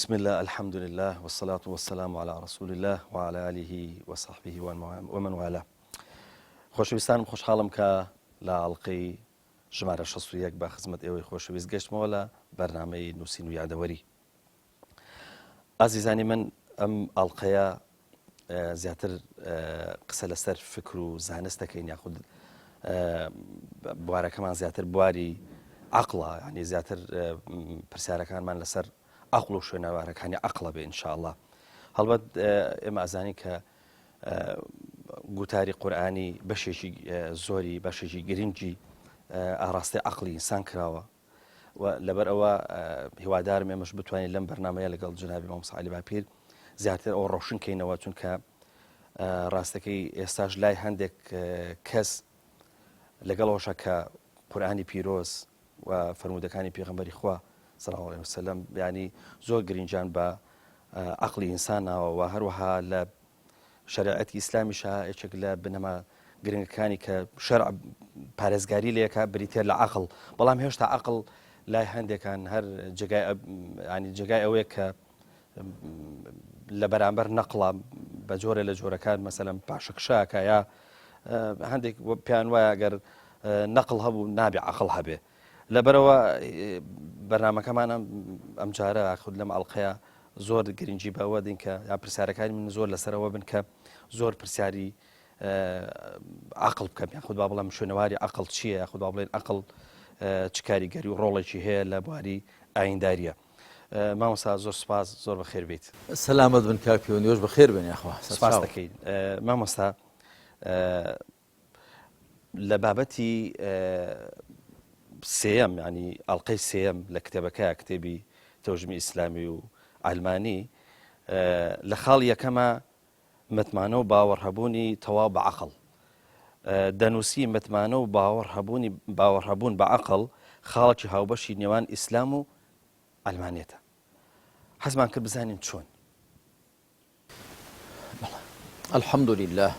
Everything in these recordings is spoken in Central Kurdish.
بسم اللە الحمد للە والصلاة والسلام علی رسول اللە وعلی آله وصحبه ومن والاه. خۆشەویستانم خۆشحاڵم کە لە ئەڵقەی ژمارە 61 بە خزمەت ئێوەی خۆشەویست گەشتمەوە لە بەرنامەی نووسین و یادەوەری. ئازیزانی من ئەم ئەڵقەیە زیاتر قسە لەسەر فکر و زانست دەکەین یاخود بوارەکەمان زیاتر بواری عقڵە ینی زیاتر پرسیارەکانمان لەسەر عقل و شوێنەوارەکانی عقلە بێ انشاءله هەڵبەت ئێمە ئەزانی کە گوتاری قورآانی بەشێکی زۆری بەشێکی گرنگی ئاراستەی عقلی ئینسان کراوە و لەبەر ئەوە هیوادارم ئێمەش بتوانین لەم بەرنمەیە لەگەڵ جنابی مامۆستا عەلی باپیر زیاتر ئەوە ڕۆشن کەینەوە چونکە ڕاستەکەی ئێستاش لای هەندێک کەس لەگەڵەوەشە کە قورآانی پیرۆز و فەرمودەکانی پێغمبەری خوا صلی الله علیه وسلم ینی زۆر گرنگیان بە عقلی ئینسان ناوە و هەروەها لە شەریعەتی ئیسلامیشا یەکێک لە بنەما گرنگەکانی کە شەرع پارێزگاری لەکە بریتە لە عقل، بەڵام هێشتا عقل لای هەندێکان هەر جێگای ینی جێگای ئەوەیە کە لە بەرامبەر نەقڵە بە جۆرە لە جۆرەکان مەسەلەن پاشەکشاکە یا هەندێک پێیان وایە گەر نەقل هەبوو نابێ عقل هەبێ لەبەرەوە بەرنمەکەمان ئەم جارە خود لەم ئەڵلقەیە زۆر گرنگی بەوە دین کە یا پرسیارەکانی من زۆر لەسەرەوە بن کە زۆر پرسیاری عقل بکەم یاخود با بڵێم شوێنەواری عقل چییە یاخود با بڵێن عقل چ کاریگەری و ڕۆڵێکی هەیە لە بواری ئاینداریە مامۆستا زۆر سپاس زۆر بەخێر بیت. سەلامەت بن کاک پەیوەند ئێوەش بەخێر بێن یاخوا سپاس دەکەین مامۆستا. لە بابەتی سێیەم ینی ئەڵلقەی سێیەم لە کتێبەکە کتێبی تەوژمی ئیسلامی و ئەلمانی لە خاڵ یەکەمە متمانە و باوەڕ هەبوونی تەواو بە عقل دەنووسی متمانە و باوەڕ هەبوونی باوەڕ هەبوون بە عقل خاڵکی هاوبەشی نێوان ئیسلام و ئەلمانێتە حەزمان کرد بزانین چۆن الحمد لله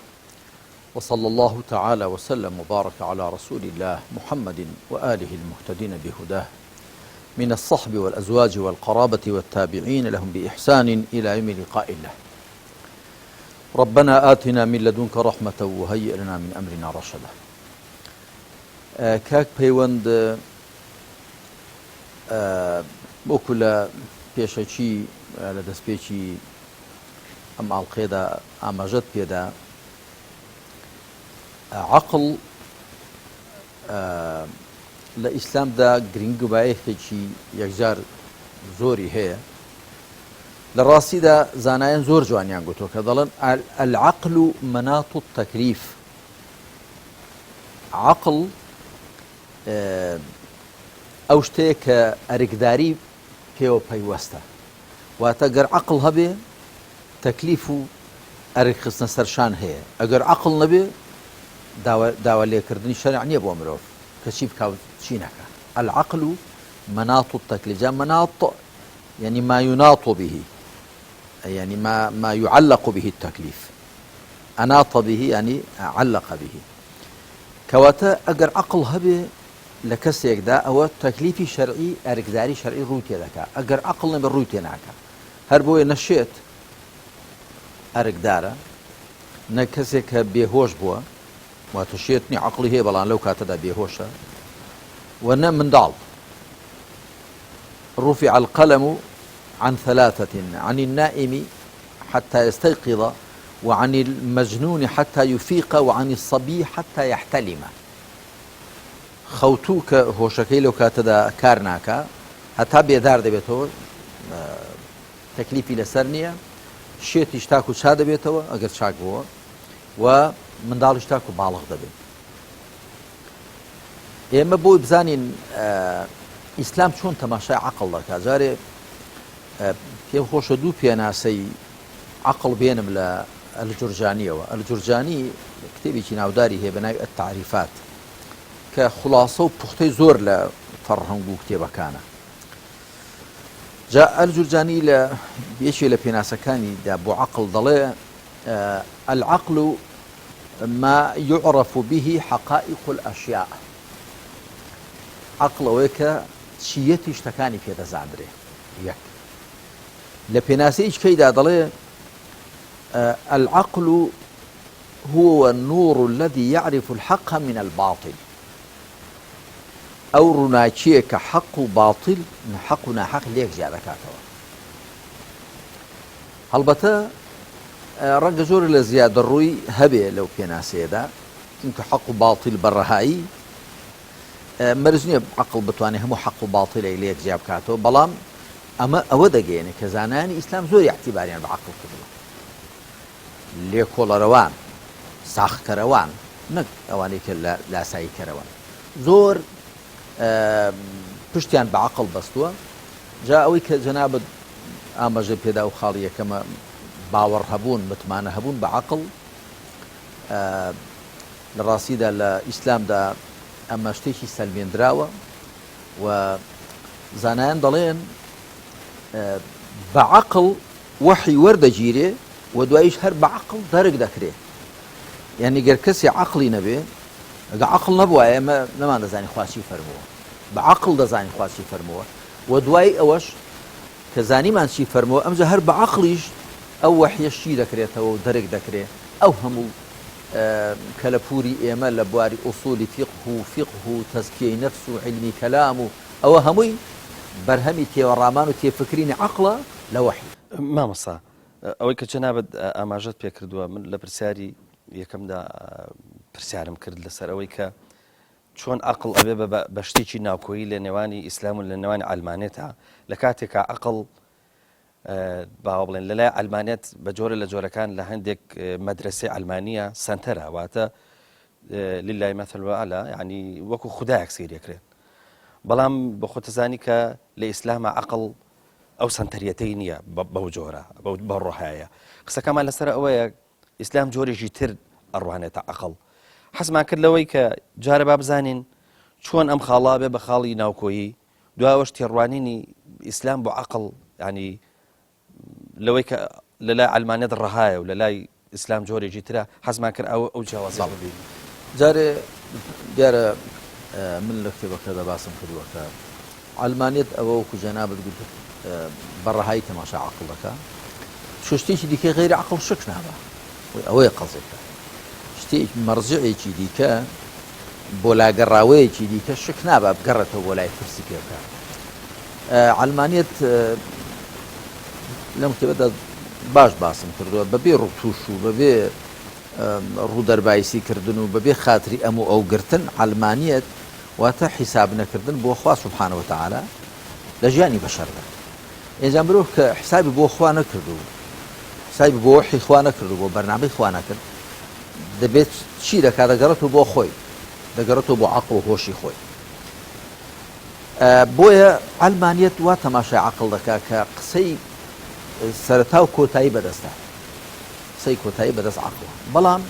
وصلى الله تعالى وسلم وبارك على رسول الله محمد وآله المهتدين بهداه من الصحب والأزواج والقرابة والتابعين لهم بإحسان إلى يوم لقاء الله ربنا آتنا من لدنك رحمة وهيئ لنا من أمرنا رشدا کاک پەیوەند وەکو لە پێشەکی لە دەستپێکی ئەم ئاڵقەیەدا ئاماژەت پێدا عەقڵ لە ئیسلامدا گرنگ و بایەخێکی یەکجار زۆری هەیە لە ڕاستیدا زانایان زۆر جوانیان گوتووە کە دەڵێن العقل مناط التکلیف عەقڵ ئەو شتەیە کە ئەرکداری پێوە پەیوەستە واتە گەر عەقڵ هەبێ تەکلیف و ئەرک خستنە سەر شان هەیە ئەگەر عەقڵ نەبێ داوا لێکردنی شەرع نییە بۆ مرۆڤ کە چی بکا و چی نەکا العقل مناط التکلیف جا مناط یعنی ما يناط به یعنی ما ما يعلق به التکلیف اناط به یعنی علق به کەواتە ئەگەر عەقڵ هەبێ لە کەسێکدا ئەوە تەکلیفی شەرعی ئەرکداری شەرعی ڕووی تێدەکا ئەگەر عەقڵ نەبێ ڕووی تێناکا هەر بۆیە نە شێت ئەرکدارە نە کەسێک کە بێهۆش بووە واتە شێت نی عەقڵی هەیە بەڵام لەو کاتەدا بێهۆشە و نە منداڵ رفع القلم عن ثلاثة عن النائم حتى يستيقظ وعن المجنون حتى يفيق وعن الصبي حتى يحتلم خەوتوو کە هۆشەکەی لەو کاتەدا کار ناکا هەتا بێدار دەبێتەوە تەکلیفی لەسەر نییە شێتیش تاکو چا دەبێتەوە ئەگەر چاک بووە و منداڵیش تاکو باڵغ دەبێت ئێمە بۆی بزانین ئیسلام چۆن تەماشای عقل دەکات جارێ پێم خۆشە دوو پێناسەی عەقڵ بێنم لە الجرجانیەوە، الجرجانی کتێبێکی ناوداری هەیە بە ناوی التعریفات کە خوڵاسە و پوختەی زۆر لە فەرهەنگ و کتێبەکانە. جا الجرجانی لە یەکێ لە پێناسەکانیدا بۆ عەقڵ دەڵێ العقل ما يعرف به حقائق الأشياء عەقڵ ئەوەیە کە چیەتی شتەکانی پێ دەزاندرێ یەک. لە پێناسەیەکی کەیدا دەڵێ العقل هو النور الذي يعرف الحق من الباطل ئەو ڕووناکییە کە حەق و باتیل، حەق و ناحەق لێک جیا دەکاتەوە. هەڵبەتە ڕەنگە زۆر لە زیادەڕووی هەبێ لەو پێناسەیەدا، چونکە حەق و باتیل بە ڕەهایی مەرج نییە عەقڵ بتوانێت هەموو حەق و باتیلێک لێک جیا بکاتەوە، بەڵام ئەمە ئەوە دەگەیەنێت کە زانایانی ئیسلام زۆر ئیعتیباریان بە عەقڵ کردووە. لێکۆڵەرەوان، ساغکەرەوان، نەک ئەوانەی کە لاساییکەرەوەن، زۆر پشتیان بە عەقڵ بەستووە. جا ئەوەی کە جەنابت ئاماژەی پێدا و خاڵی یەکەمە باوەڕ هەبوون، متمانە هەبوون بە عەقڵ، لە ڕاستیدا لە ئیسلامدا ئەمە شتێکی سەلمێندراوە و زانایان دەڵێن بە عەقڵ وەحی وەردەگیرێ و دواییش هەر بە عەقڵ دەرک دەکرێ. یانی گەر کەسێ عەقڵی نەبێ، ئەگەر عەقڵ نەبوایە ئێمە نەماندەزانی خوا چی فەرمووە. بە عەقڵ دەزانین خوا چی فەرمووە و دوای ئەوەش کە زانیمان چی فەرمووە ئەمجا هەر بە عەقڵیش ئەو وەحیە شی دەکرێتەوە و دەرک دەکرێ. ئەو هەموو کەلەپووری ئێمە لە بواری ئوسوولی فیقه و فیقه و تەزکیەی نەفس و عیلمی کەلام و ئەوە هەمووی بەرهەمی تێوەڕامان و تێفکرینی عەقڵە لە وەحی. مامۆستا ئەوەی کە جەنابت ئاماژەت پێکردووە من لە پرسیاری یەکەمدا پرسیارم کرد لەسەر ئەوەی کە چۆن عەقڵ ئەبێ بە شتێکی ناوکۆیی لە نێوانی ئیسلام و لە نێوانی عەلمانێتا لە کاتێکا عەقڵ باوە بڵێن لە لای عەلمانێت بە جۆرە لە جۆرەکان لە هەندێک مەدرسەی عەلمانیە سەنتەرە واتە لله مثل واعلى یعنی وەکو خدایەک سەیرەکرێت بەڵام بە خۆتەزانی کە لە ئیسلامە عقل ئەو سەنتەریەتەی نییە بەو جۆرە بە ڕۆحایە قسەکەمان لەسەر ئەوەیە ئیسلام جۆرێکی تر ئەڕوانێتە عقل حەزمان کرد لەوەی کە جارە با بزانین چۆن ئەم خاڵا بێ بە خاڵی ناوکۆیی دواوەش تێڕوانینی ئیسلام بۆ عقل ینی لەوەی کە لە لای عەلمانیەت ڕەهایە و لە لای ئیسلام جۆرێکی ترە، حەزمان کرد ئەو ئەو جیاوازیە ببینین. جارێ دیارە من لە کتێبەکەدا باسم کردووە کە عەلمانیەت ئەوە وەکو جەنابت گوتت بە ڕەهایی تەماشا عەقڵ دەکا، چونکە شتێکی دیکەی غەیری عەقڵ شک نابا، ئەوەیە قەزیەکە. شتێک مەرجعێکی دیکە بۆ لاگەڕاوەیەکی دیکە شک نابا بگەڕێتەوە بۆ لای پرسی پێ بکا. عەلمانیەت لەم کتێبەدا باش باسم کردووە بەبێ ڕوتوش و بەبێ ڕوودەربایسی کردن و بەبێ خاتری ئەم و ئەو گرتن عەلمانیەت واتە حیساب نەکردن بۆ خوا سبحانە وتعالی لە ژیانی بەشەردا ئینجا مرۆڤ کە حسابی بۆ خوا نەکرد و حسابی بۆ وەحی خوا نەکرد و بۆ بەرنامەی خوا نەکرد دەبێت چی دەکات دەگەڕێتەوە بۆ خۆی دەگەڕێتەوە بۆ عەقڵ و هۆشی خۆی بۆیە عەلمانیەت وا تەماشای عەقڵ دەکا کە قسەی سەرەتا و کۆتایی بەدەستە قسەی کۆتایی بەدەست عەقڵە بەڵام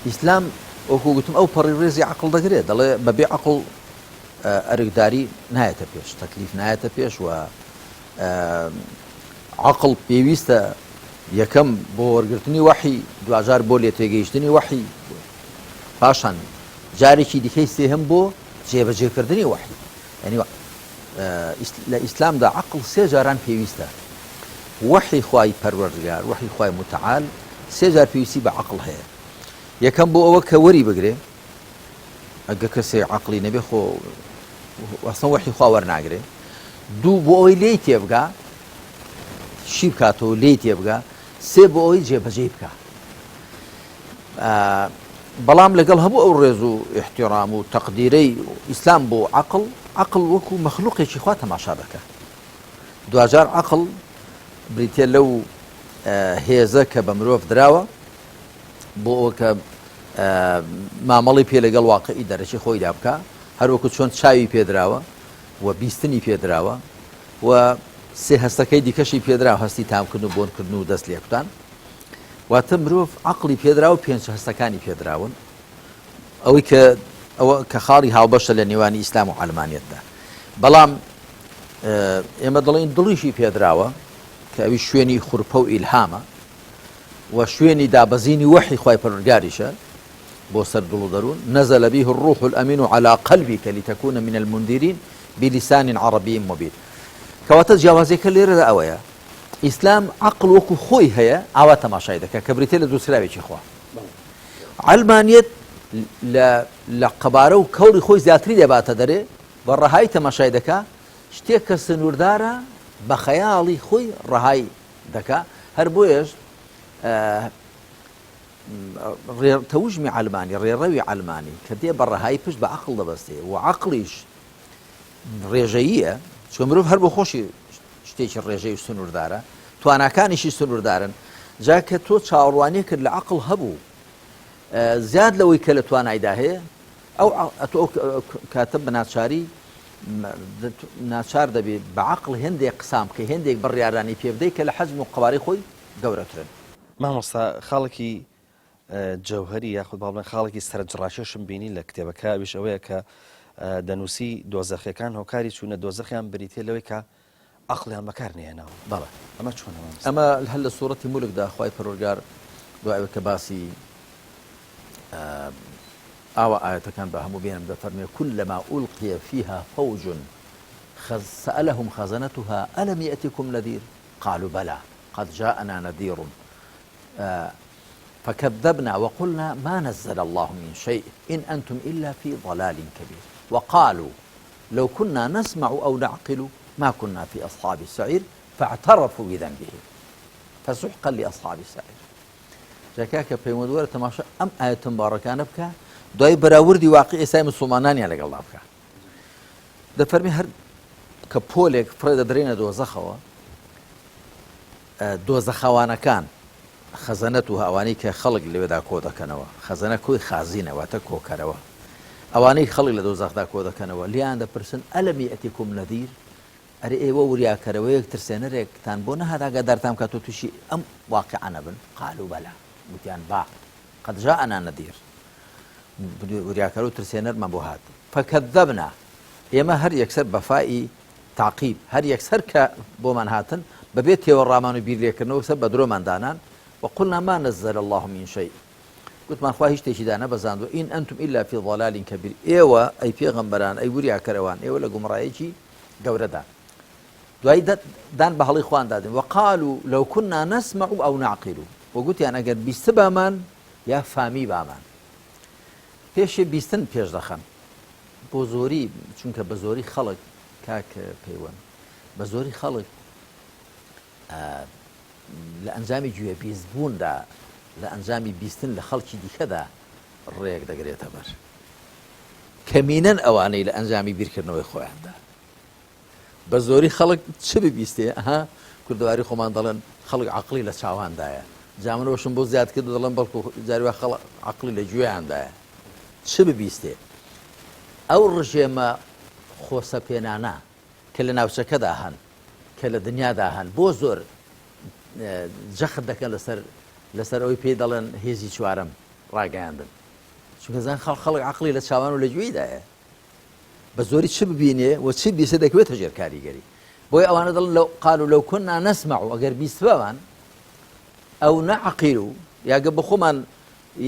ئیسلام وەکو گوتم ئەو پەڕی ڕێزی عەقڵ دەگرێت دەڵێ بەبێ عەقڵ ئەرکداری نایەتە پێش تەکلیف نایەتە پێش و عەقڵ پێویستە یەکەم بۆ وەرگرتنی وەحی دواجار بۆ لێ تێگەیشتنی وەحی پاشان جارێکی دیکەی سێهەم بۆ جێبەجێکردنی وەحی یعنی لە ئیسلامدا عەقڵ سێ جاران پێویستە وەحی خوای پەروەردگار وەحی خوای متعال سێ جار پێویستی بە عەقڵ هەیە یەکەم بۆ ئەوە کە وەری بگرێ ئەگە کەسێ عەقڵی نەبێ خۆ ئەسڵەن وەحی خوا وەرناگرێ دوو بۆ ئەوەی لێی تێبگا شی بکاتەوە لێی تێبگا سێ بۆ ئەوەی جێبەجێی بکا بەڵام لەگەڵ هەموو ئەو ڕێز و ئیحتیرام و تەقدیرەی ئیسلام بۆ عەقڵ، عەقڵ وەکو مەخلوقێکی خوا تەماشا دەکا. دواجار عەقڵ بریتیە لەو هێزە کە بە مرۆڤ دراوە بۆ ئەوە کە مامەڵی پێ لەگەڵ واقعی دەرەکی خۆیدا بکا، هەروەکو چۆن چاوی پێدراوە و بیستنی پێدراوە و سێ هەستەکەی دیکەشی پێدراوە، هەستی تامکردن و بۆنکردن و دەست لێکوتان. واتە مرۆڤ عەقڵی پێدراوە پێنچ هەستەکانی پێدراون ئەوەی کە ئەوە کە خاڵی هاوبەشە لە نێوانی ئیسلام و عەلمانیەتدا بەڵام ئێمە دەڵێین دڵیشی پێدراوە کە ئەوی شوێنی خورپە و ئیلهامە و شوێنی دابەزینی وەحی خوای پەروەردگاریشە بۆ سەر دڵ و دەروون نزل به الروح الأمين على قلبك لتكون من المنذرين بلسان عربي مبين کەواتە جیاوازیەکە لێرەدا ئەوەیە. ئیسلام عەقڵ وەکو خۆی هەیە ئاوا تەماشای دەکات کە بریتیە لە دروستکراوێکی خوا. عەلمانیەت لە لە قەبارە و کەوڵی خۆی زیاتری دەباتە دەرێ بە ڕەهایی تەماشای دەکا شتێک کە سنووردارە بە خەیاڵی خۆی ڕەهای دەکا هەر بۆیەش تەوژمی عەلمانی ڕێڕەوی عەلمانی کە دێ بە ڕەهایی پشت بە عەقڵ دەبەستێ و عەقڵیش ڕێژەییە، چونکە مرۆڤ هەر بۆ خۆشی شتێکی ڕێژەی و سنووردارە، تواناکانیشی سنووردارن، جا کە تۆ چاوەڕوانیەکت لە عەقڵ هەبوو زیاد لەوەی کە لە توانایدا هەیە، ئەو ئەتۆ ئەو کاتە بە ناچاری ناچار دەبێت بە عەقڵ هێندێک قسان بکەی، هێندێک بڕیارانی پێ بدەیت کە لە حەجم و قەوارەی خۆی گەورەترن. مامۆستا خاڵێکی جەوهەری یاخود با بڵێن خاڵێکی سەرنجڕاکێشم بینی لە کتێبەکە ئەویش ئەوەیە کە دەنووسی دۆزەخیەکان هۆکاری چوونە دۆزەخیان بریتە لەوەی کە عەقڵیان بەکار نەهێناوە. بەڵێ. ئەمە چۆنە مامۆستا؟ ئەمە هەر لە سوڕەتی مولکدا خوای پەروەردگار دوای ئەوەی کە باسی ئاوا ئایەتەکان بە هەموو بێنم دەفەرموێ کلما ألقي فيها فوج سألهم خزنتها ألم يأتكم نذير قالوا بلى قد جاءنا نذير فکذبنا وقلنا ما نزل اللە من شیء ان انتم الا فی ضلال کبیر وقالوا لو كنا نسمع او نعقل ما كنا في اصحاب السعیر فاعترفوا بذنبهم فسحقا لاصحاب السعیر. جا کاکە پەیوەند وەرە تەماشا ئەم ئایەتە مبارەکانە بکە دوای بەراوردی واقع ئێستای مسوڵمانانیان لەگەڵدا بکە دەفەرمی هەر کە پۆلێک فڕێ دەدرێنە دۆزەخەوە دۆزەخەوانەکان، خەزەنەت و ئەوانەی کە خەڵک لەوێدا کۆ دەکەنەوە، خەزەنە کۆی خازینە واتە کۆکەرەوە، ئەوانەی خەڵک لە دۆزەخدا کۆ دەکەنەوە لێیان دەپرسن، ئەلم یەئتیکم نەذیر، ئەرێ ئێوە وریاکەرەوەیەک، ترسێنەرێکتان بۆ نەهات ئاگادارتان بکات و تووشی ئەم واقیعە نەبن؟ قالوا بەلا، گوتیان با، قد جاءنا نذیر، وریاکەرەوە و ترسێنەرمان بۆ هات، فکذبنا، ئێمە هەر یەکسەر بە فائی تاقیب، هەر یەکسەر کە بۆمان هاتن، بەبێ تێوەڕامان و بیرلێکردنەوە یەکسەر بە درۆمان دانان، وقلنا ما نزل اللە من شیء، گوتمان خوا هیچ شتێکی دانەبەزاندووە، ان انتم الا فی ضلال کبیر، ئێوە ئەی پێغەمبەران، ئەی وریاکەرەوان، ئێوە لە گومڕایەکی گەورەدان. دوایی دان بە هەڵەی خۆیان دادێن، وقالوا لو كنا نسمع او نعقل، و گوتیان ئەگەر بیستبامان یا فامیبامان. پێشێ بیستن پێش دەخەن. بۆ زۆری چونکە بە زۆری خەڵک کاک پەیوەند بە زۆری خەڵک لە ئەنجامی گوێ بیست بووندا لە ئەنجامی بیستن لە خەڵکی دیکەدا ڕێک دەگرێتە بەر کەمینەن ئەوانەی لە ئەنجامی بیرکردنەوەی خۆیاندا بە زۆری خەڵک چ ببیستێ ها کوردەواری خۆمان دەڵێن خەڵک عەقڵی لە چاواندایە جا من ئەوشم بۆ زیاد کرد و دەڵێم بەڵکو جاری وا خەڵک عەقڵی لە گوێیاندایە چ ببیستێ ئەو ڕژێمە خۆسەپێنانە کە لە ناوچەکەدا هەن کە لە دنیادا هەن بۆ زۆر جەخت دەکەن لەسەر لەسەر ئەوەی پێی دەڵێن هێزی چوارەم ڕاگەیاندن چونکە زان خەڵک خەڵک عەقڵی لە چاوان و لە گوێیدایە بە زۆری چ ببینێ و چ بیسێ دەکەوێتە ژێر کاریگەری. بۆیە ئەوانە دەڵێن لو قالوا لو كنا نسمع ئەگەر بیستبامان ئەو نعقل یا گە بۆ خۆمان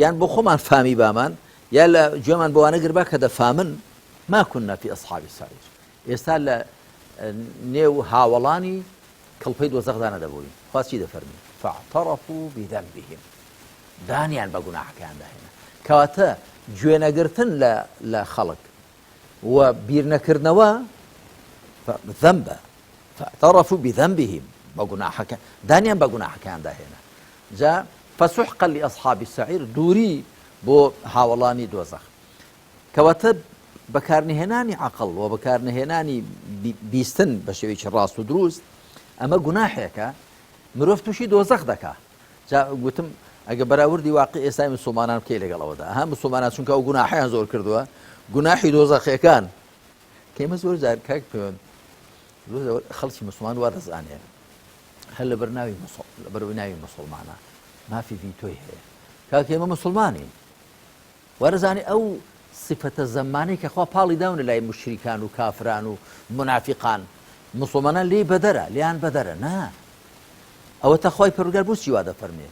یان بۆ خۆمان فامی بامان یا لە گوێمان بۆوانە گربا کە دەفامن ما كنا في أصحاب السعير ئێستا لە نێو هاوەڵانی کڵپەی دۆزەخدا نەدەبووین. خوا چی دەفەرمی؟ فاعترفوا بذنبهم دانیان بە گوناحەکەیاندا هێنا. کەواتە گوێنەگرتن لە لە خەڵک و بیرنەکردنەوە ذەنبە، فاعترفوا بذنبهم بە گوناحەکە دانیان بە گوناحەکەیاندا هێنا. جا فسحقا لأصحاب السعیر دووری بۆ هاوەڵانی دۆزەخ. کەواتە بەکارنەهێنانی عەقڵ و بەکارنەهێنانی بیستن بە شێوەیەکی ڕاست و دروست ئەمە گوناحێکە مرۆڤ تووشی دۆزەخ دەکا. جا گوتم ئەگە بەراوردی واقع ئێستای مسوڵمانان بکەی لەگەڵ ئەوەدا ها مسوڵمانان چونکە ئەو گوناحیان زۆر کردووە گوناحی دۆزەخیەکان کەمە زۆر جار کاک پێوەند زۆر خەڵکی مسلمان وا دەزانێ هەر لەبەر ناوی لەبەر ناوی مسلمانە مافی ڤیتۆی هەیە کاک ئێمە مسلمانین وارزانی ئەو سفەتە زەمانەی کە خوا پاڵی داون لای مشریکان و کافران و منافقان مسلمانان لێی بەدەرە لیان بەدەرە نا ئەوەتا خوای پەروەردگار بۆچی وا دەفەرموێ؟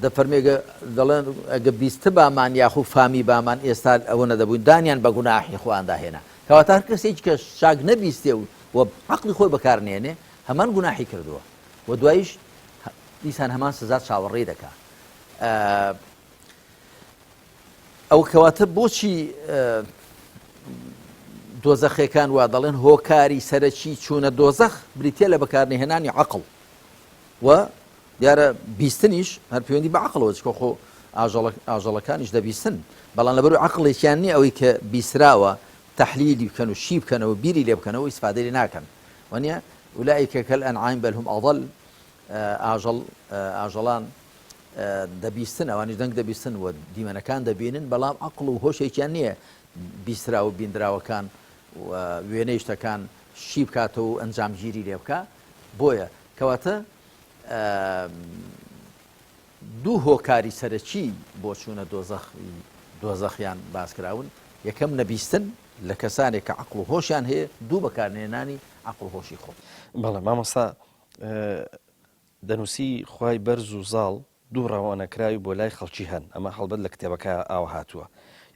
دەفەرموێ گە دەڵێن ئەگە بیستبامان یاخو فامیبامان ئێستا ئەوە نەدەبووین دانیان بە گوناحی خۆیاندا هێنا کەواتە هەر کەسێکی کە چاک نەبیستێ و و عەقڵی خۆی بەکار نێنێ هەمان گوناحی کردووە. و دواییش دیسان هەمان سزا چاوەڕێی دەکا. ئەو کەواتە بۆچی دۆزەخێکان وا دەڵێن هۆکاری سەرەکی چوونە دۆزەخ بریتە لە بەکارنەهێنانی عقل و دیارە بیستنیش هەر پەیوەندی بە عقلەوە چکۆ خۆ ئاژەڵەکانیش دەبیستن بەڵام لەبەر عقلێکیان نییە ئەوەی کە بیسراوە تحلیلی بکەن و شی بکەنەوە بیری لێ بکەنەوە ئیسفادەی لێ ناکەن وانە أولئك كالأنعام بل هم أضل ئاژەڵ ئاژەڵان دەبیستن ئەوانیش دەنگ دەبیستن و دیمەنەکان دەبینن بەڵام عەقڵ و هۆشێکیان نییە بیستراو و بیندراوەکان و وێنەی شتەکان شی بکاتەوە و ئەنجامگیری لێ بکا بۆیە کەواتە دوو هۆکاری سەرەکی بۆ چوونە دۆزەخی دۆزەخیان باس کراون یەکەم نەبیستن لە کەسانێک کە عەقڵ و هۆشیان هەیە دوو بەکارنێنانی عەقڵ و هۆشی خۆ. بەڵێ مامۆستا دەنووسی خوای بەرز و زاڵ دوو ڕەوانەکراوی بۆ لای خەڵکی هەن، ئەمە هەڵبەت لە کتێبەکە ئاوا هاتووە،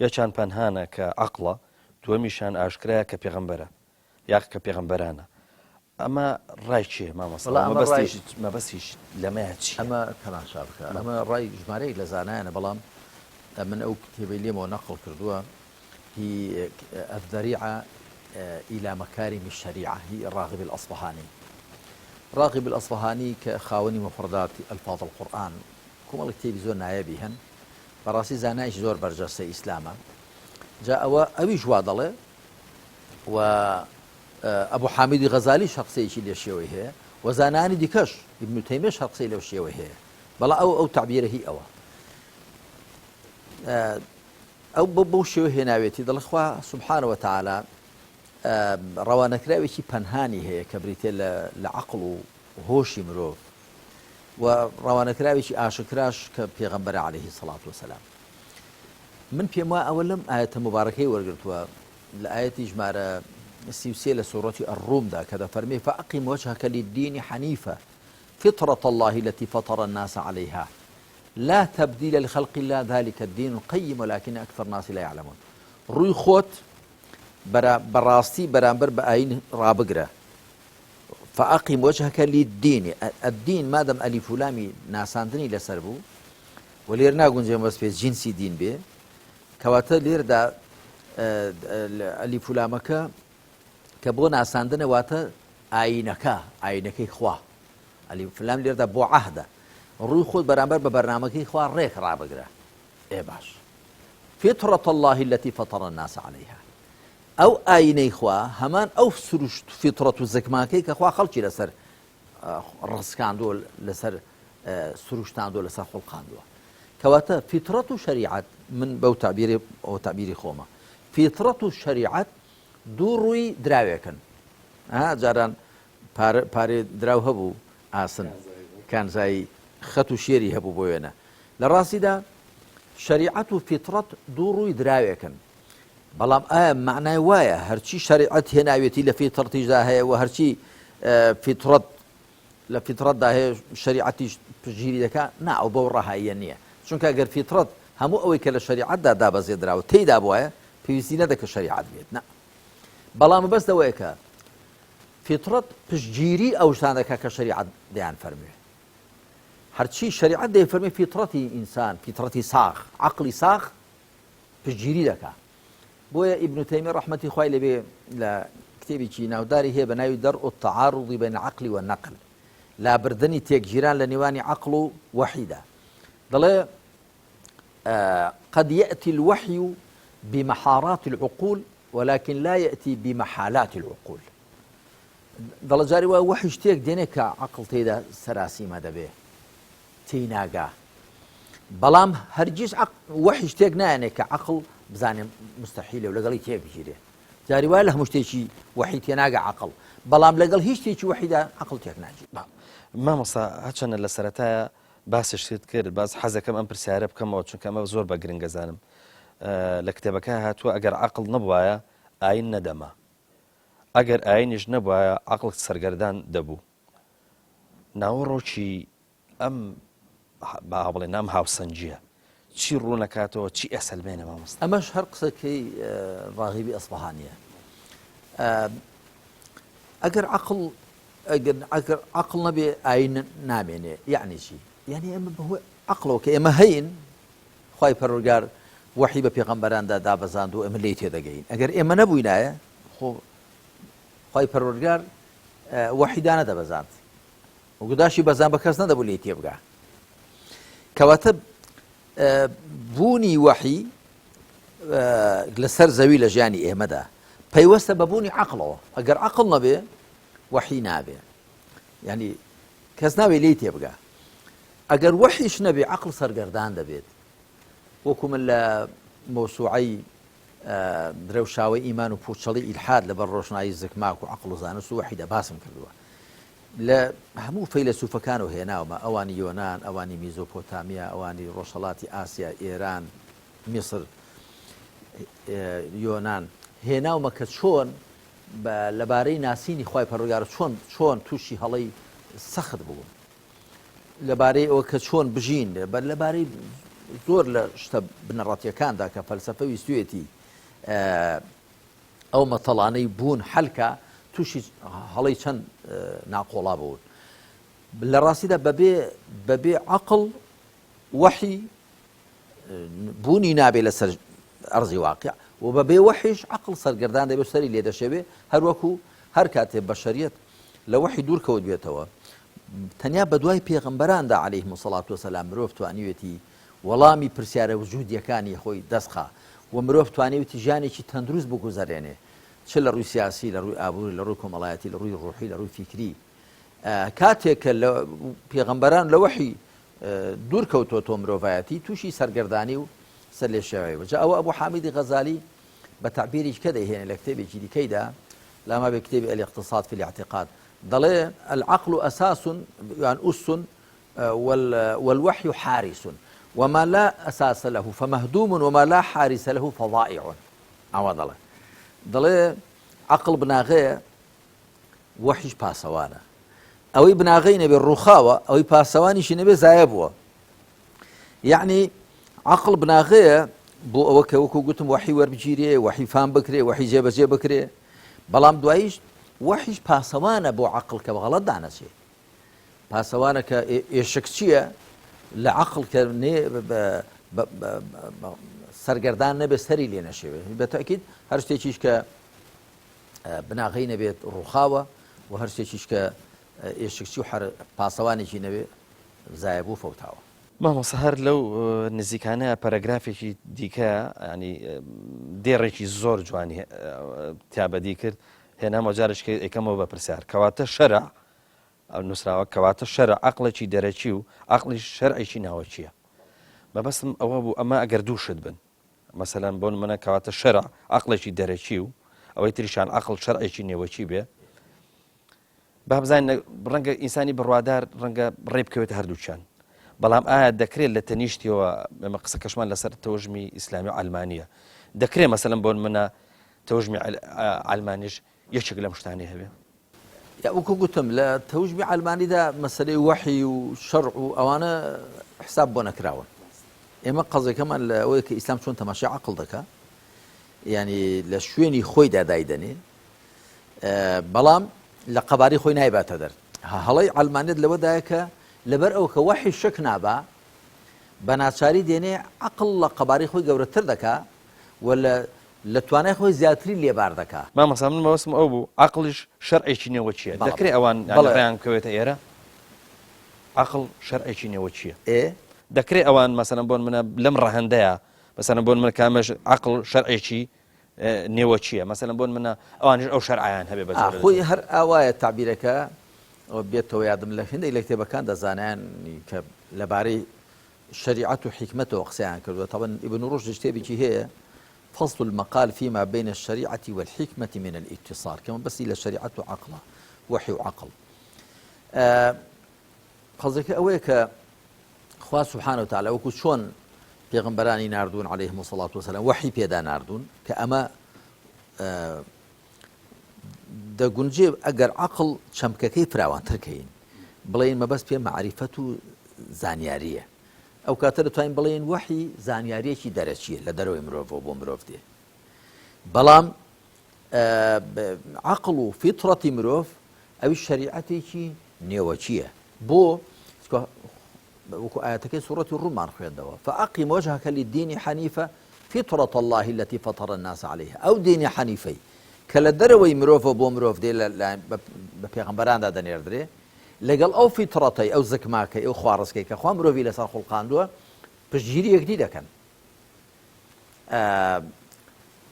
یەکیان پەنهانە کە عەقڵە، دووەمیشیان ئاشکرایە کە پێغەمبەرە یا کە پێغەمبەرانە. ئەمە ڕای کێیە مامۆستا؟ وەڵا ئەمە ڕای مەبەستیش مەبەستیش لەمەیا چییە؟ ئەمە تەماشا بکە ئەمە ڕای ژمارەیەک لە زانایانە بەڵام من ئەو کتێبەی لێمەوە نەقڵ کردووە هی الذریعە الی مکارم الشریعە هی راغب الاصفهانی راغب الاصفهانی کە خاوەنی مفردات الفاظ القرآن کۆمەڵێک کتێبی زۆر نایابی هەن بەڕاستی زانایەکی زۆر بەرجەستەی ئیسلامە جا ئەوە ئەویش وا دەڵێ و ئەبو حامیدی غەزالیش هەر قسەیەکی لێ شێوەی هەیە و زانایانی دیکەش ئیبن تەیمیەش هەر قسەی لەو شێوەی هەیە بەڵام ئەو ئەو تەعبیرە هی ئەوە ئەو بەو شێوە هێناوێتی دەڵێ خوا سبحانە وتعالی ڕەوانەکراوێکی پەنهانی هەیە کە بریتە لە عەقڵ و هۆشی مرۆڤ و ڕەوانەکراوێکی ئاشکراش کە پێغەمبەرە عەلەیهی سەڵات وسەلام من پێم وایە ئەوە لەم ئایەتە مبارەکەی وەرگرتووە لە ئایەتی ژمارە 33 لە سوڕەتی الرومدا کە دەفەرمێ فأقم وجهك للدين حنيفا فطرة الله التي فطر الناس عليها لا تبدیل لخلق اللە ذلک الدین القیم ولکن اکثر الناس لا یعلمون ڕووی خۆت بەرا بەڕاستی بەرامبەر بە ئایین ڕابگرە فأقم وجهك للدین الدین مادەم ئەلیف و لامی ناساندنی لەسەر بوو و لێر ناگونجێ بەس پێ جنسی دین بێ کەواتە لێردا ئەلیف و لامەکە کە بۆ ناساندنە واتە ئایینەکە ئایینەکەی خوا ئەلیف لام لێردا بۆ عەهدە ڕووی خۆت بەرامبەر بە بەرنامەکەی خوا ڕێک ڕابگرە ئێ باش فطرة الله التي فطر الناس عليها ئەو ئاینەی خوا هەمان ئەو سروشت فیتڕەت و زکماکەی کە خوا خەڵکی لەسەر ڕسکاندووە لەسەر سروشتاندووە لەسەر خوڵقاندووە کەواتە فیتڕەت و شەریعەت من بەو تعبیری ئەو تعبیری خۆمە فیتڕەت و شەریعەت دوو ڕووی دراوێکن جاران پارە پارەی دراو هەبوو ئاسن کانزایی خەت و شێری هەبوو بۆ وێنە لە ڕاستیدا شەریعەت و فیتڕەت دوو ڕووی دراوێکن بەڵام ئایا معنای وایە هەرچی شەریعەت هێناوێتی لە فیتڕەتیشدا هەیە و هەرچی فیتڕەت لە فیتڕەتدا هەیە شەریعەتیش پشتگیری دەکا نا ئەو بەو ڕەهاییە نییە چونکە ئەگەر فیتڕەت هەموو ئەوەی کە لە شەریعەتدا دابەزێندراوە تێیدا بوایە پێویستی نەدەکرد شەریعەت بێت نا بەڵام مەبەست ئەوەیە کە فیتڕەت پشتگیری ئەو شتانە دەکات کە شەریعەت دەیانفەرموێ. هەرچی شەریعەت دەیفەرموێ فیتڕەتی ئینسان، فیتڕەتی ساغ، عەقڵی ساغ پشتگیری دەکات. بۆیە ئیبن تەیمیە ڕەحمەتی خوای لێبێ لە کتێبێکی ناوداری هەیە بە ناوی دەرء التعارض بین العقل والنقل، لابردنی تێکگیران لە نێوانی عەقڵ و وەحیدا. دەڵێ قد یأتی الوحی بمحارات العقول ولكن لا یأتی بمحالات العقول دەڵێ جاری وایە وەحی شتێک دێنێ کە عەقڵ تێیدا سەراسیمە دەبێ تێی ناگا بەڵام هەرگیز وەحی شتێک نایەنێ کە عەقڵ بزانێ مستحیلە و لەگەڵی تێک بگیرێ جاری وایە لە هەموو شتێکی وەحی تێناگە عەقڵ بەڵام لەگەڵ هیچ شتێکی وەحیدا عەقڵ تێک ناگیرێ. مامۆستا هەرچەندە لە سەرەتایە باسیشت کرد باس حەزەکەم ئەم پرسیارە بکەمەوە چونکە ئەمە زۆر بە گرنگ ئەزانم لە کتێبەکە هاتووە ئەگەر عەقڵ نەبوایە ئاین نەدەما ئەگەر ئاینیش نەبوایە عەقڵ سەرگەردان دەبوو ناوەڕۆکی ئەم با بڵێن ئەم هاوسەنگیە چی ڕوونەکاتەوە چی ئەسەلمێنە مامۆستا ئەمەش هەر قسەکەی ڕاغیبی ئەسفەهانیە ئەگەر عەقڵ. ئەگەر عەقڵ نەبێ ئایین نامێنێ یەعنی چی؟ یەعنی ئێمە بەهۆی عەقڵەوە کە ئێمە هەین خوای پەروەردگار وەحی بە پێغەمبەراندا دابەزاند و ئێمە لێی تێدەگەین ئەگەر ئێمە نەبووینایە خۆ خوای پەروەردگار وەحی دانەدەبەزاند و گوداشی بەزان بە کەس نەدەبوو لێی تێبگا کەواتە بوونی وەحی لەسەر زەوی لە ژیانی ئێمەدا پەیوەستە بە بوونی عەقڵەوە ئەگەر عەقڵ نەبێ وەحی نابێ یعنی کەس ناوێ لێی تێبگا ئەگەر وەحیش نەبێ عەقڵ سەرگەردان دەبێت وەکو من لە مەوسوعەی درەوشاوەی ئیمان و پوچەڵی ئیلحاد لەبەر ڕۆشنایی زکماک و عەقڵ و زانست و وەحیدا باسم کردووە لە هەموو فەیلەسوفەکانەوە هێناومە، ئەوانی یۆنان، ئەوانی میزۆپۆتامیا، ئەوانی ڕۆژهەڵاتی ئاسیا، ئێران، میسر، یۆنان، هێناومە کە چۆن لەبارەی ناسینی خوای پەروەردگار چۆن چۆن تووشی هەڵەی سەخت بوون، لەبارەی ئەوە کە چۆن بژین، لەبارەی زۆر لە شتە بنەڕەتیەکاندا کە فەلسەفە ویستویەتی ئەو مەتەڵانەی بوون حەلکە تووشی هەڵەی چەند ناقۆڵا بوون لە ڕاستیدا بەبێ بەبێ عقل وەحی بوونی نابێ لەسەر ئەرزی واقع و بەبێ وەحیش عقل سەرگەردان دەبێت سەری لێ دەشێوێ هەروەکو هەر کاتێ بەشەریەت لە وەحی دوور کەوت بێتەوە تەنیا بە دوای پێغمبەراندا عەلەیهم سەڵات وسلام مرۆڤ توانیوێتی وەڵامی پرسیارە وجودیەکانی خۆی دەست خا و مرۆڤ توانیویتی ژیانێکی تەندروست بگوزەرێنێ چ لە ڕووی سیاسی لە ڕووی ئابووری لە ڕووی کۆمەڵایەتی لە ڕووی ڕوحی لە ڕووی فیکری کاتێک کە لە پێغەمبەران لە وەحی دوور کەوتۆتۆ مرۆڤایەتی تووشی سەرگەردانی و سەرلێشێواوی بوو. جا ئەوە ئەبوو حامیدی غەزالی بە تەعبیرێکی کە دەیهێنێ لە کتێبێکی دیکەیدا لاما بێ کتێبی الاقتصاد فی الاعتقاد دەڵێ العقل اساس یان اس والوحی حارس وما لا اساس له فمهدوم وما لا حارس له فضائع ئاوا دەڵێ دەڵێ عقل بناغەیە وەحیش پاسەوانە ئەوەی بناغەی نەبێ ڕووخاوە ئەوەی پاسەوانیشی نەبێ زایە بووە یعنی عقل بناغەیە بۆ ئەوە کە وەکو گوتم وەحی وەربگیرێ وەحی فام بکرێ وەحی جێبەجێ بکرێ بەڵام دواییش وەحیش پاسەوانە بۆ عقل کە بە غەڵەت دانەچێ پاسەوانە کە ئێشکچییە لە عەقڵ کە سەرگەردان نەبێت سەری لێ نەشێوێ بە تاکیید هەر شتێکیش کە بناغەی نەبێت ڕووخاوە و هەر شتێکیش کە ئێشکچی و هەر پاسەوانێکی نەبێ زایە بوو فەوتاوە. مامۆستا هەر لەو نزیکانە پەرەگرافێکی دیکە ینی دێڕێکی زۆر جوانی تیا بەدی کرد هێنامەوە جارێکە ئەیکەمەوە بە پرسیار کەواتە شەرع ئەو نووسراوە کەواتە شەرع عەقڵێکی دەرەکی و عەقڵیش شەرعێکی ناوەکییە. مەبەستم ئەوە بوو ئەمە ئەگەر دوو شت بن مەسەلەن بۆ نمونە کەواتە شەرع عەقڵێکی دەرەکی و ئەوەی تریشان عەقڵ شەرعێکی نێوەکی بێ با بزانین ڕەنگە ئینسانی بڕوادار ڕەنگە ڕێ بکەوێتە هەردووکیان بەڵام ئایا دەکرێت لە تەنیشتیەوە ئێمە قسەکەشمان لەسەر تەوژمی ئیسلامی و عەلمانیە دەکرێت مەسەلەن بۆ نمونە تەوژمی عەلمانیش یەکێک لەم شتانەی هەبێ؟ یا وەکو گوتم لە تەوژمی عەلمانیدا مەسەلەی وەحی و شەرع و ئەوانە حساب بۆ نەکراون. ئێمە قەزیەکەمان لە ئەوەیە کە ئیسلام چۆن تەماشای عەقڵ دەکا، یعنی لە شوێنی خۆیدا دایدەنێ، بەڵام لە قەبارەی خۆی نایباتە دەر. هەڵەی عەلمانیەت لەوەدایە کە لەبەر ئەوە کە وەحی شک نابا، بە ناچاری دێنێ عەقڵ لە قەبارەی خۆی گەورەتر دەکا و لە لە توانای خۆی زیاتری لێ بار دەکا. مامۆستا من مەبەستم ئەو بوو عەقڵیش شەرعێکی نێوەکیە دەکرێ ئەوان یانی ڕێیان بکەوێتە ئێرە؟ عەقڵ شەرعێکی نێوەکیە ئێ. دەکرێ ئەوان مەسەلەن بۆ نمونە لەم ڕەهەندەیە مەسەلەن بۆ نمونە کامەش عەقڵ شەرعێکی نێوەکیە مەسەلەن بۆ نمونە ئەوانیش ئەو شەرعیان هەبێ بە جۆرە خۆی هەر ئاوایە تەعبیرەکە بێتەوە یادم لە هەندێک لە کتێبەکاندا زانایانی کە لەبارەی شەریعەت و حیکمەتەوە قسەیان کردووە تەبعەن ئیبن ڕوشدیش کتێبێکی هەیە فصل المقال فيما بين الشريعة والحكمة من الاتصال کە مەبەستی لە شەریعەت و عەقڵە وەحی و عەقڵ قەزەکە ئەوەیە کە خوا سبحانه وتعالى وەکو چۆن پێغمبەرانی ناردوون عليهم الصلاة والسلام وەحی پێدا ناردوون کە ئەمە دەگونجێ ئەگەر عەقڵ چەمکەکەی فراوانتر کەین بڵێین مەبەست پێ مەعریفەت و زانیارییە ئەو کاتە دەتوانین بڵێین وەحی زانیاریەکی دەرەکیە لە دەرەوەی مرۆڤەوە بۆ مرۆڤ دێ بەڵام عەقڵ و فیتڕەتی مرۆڤ ئەویش شەریعەتێکی نێوەکییە. بۆ؟ چونکە وەکو ئایەتەکەی سوڕەتی ڕووممان خوێندەوە، فأقم وجهک للدین حنیفا فطرة اللە التي فطر الناس علیها، ئەو دینی حەنیفەی کە لە دەرەوەی مرۆڤەوە بۆ مرۆڤ دێ بە پێغەمبەراندا دەنێردرێ، لەگەڵ ئەو فیتڕەتەی، ئەو زکماکەی، ئەو خواڕسکەی کە خوا مرۆڤی لەسەر خوڵقاندووە، پشتگیری یەکدی دەکەن.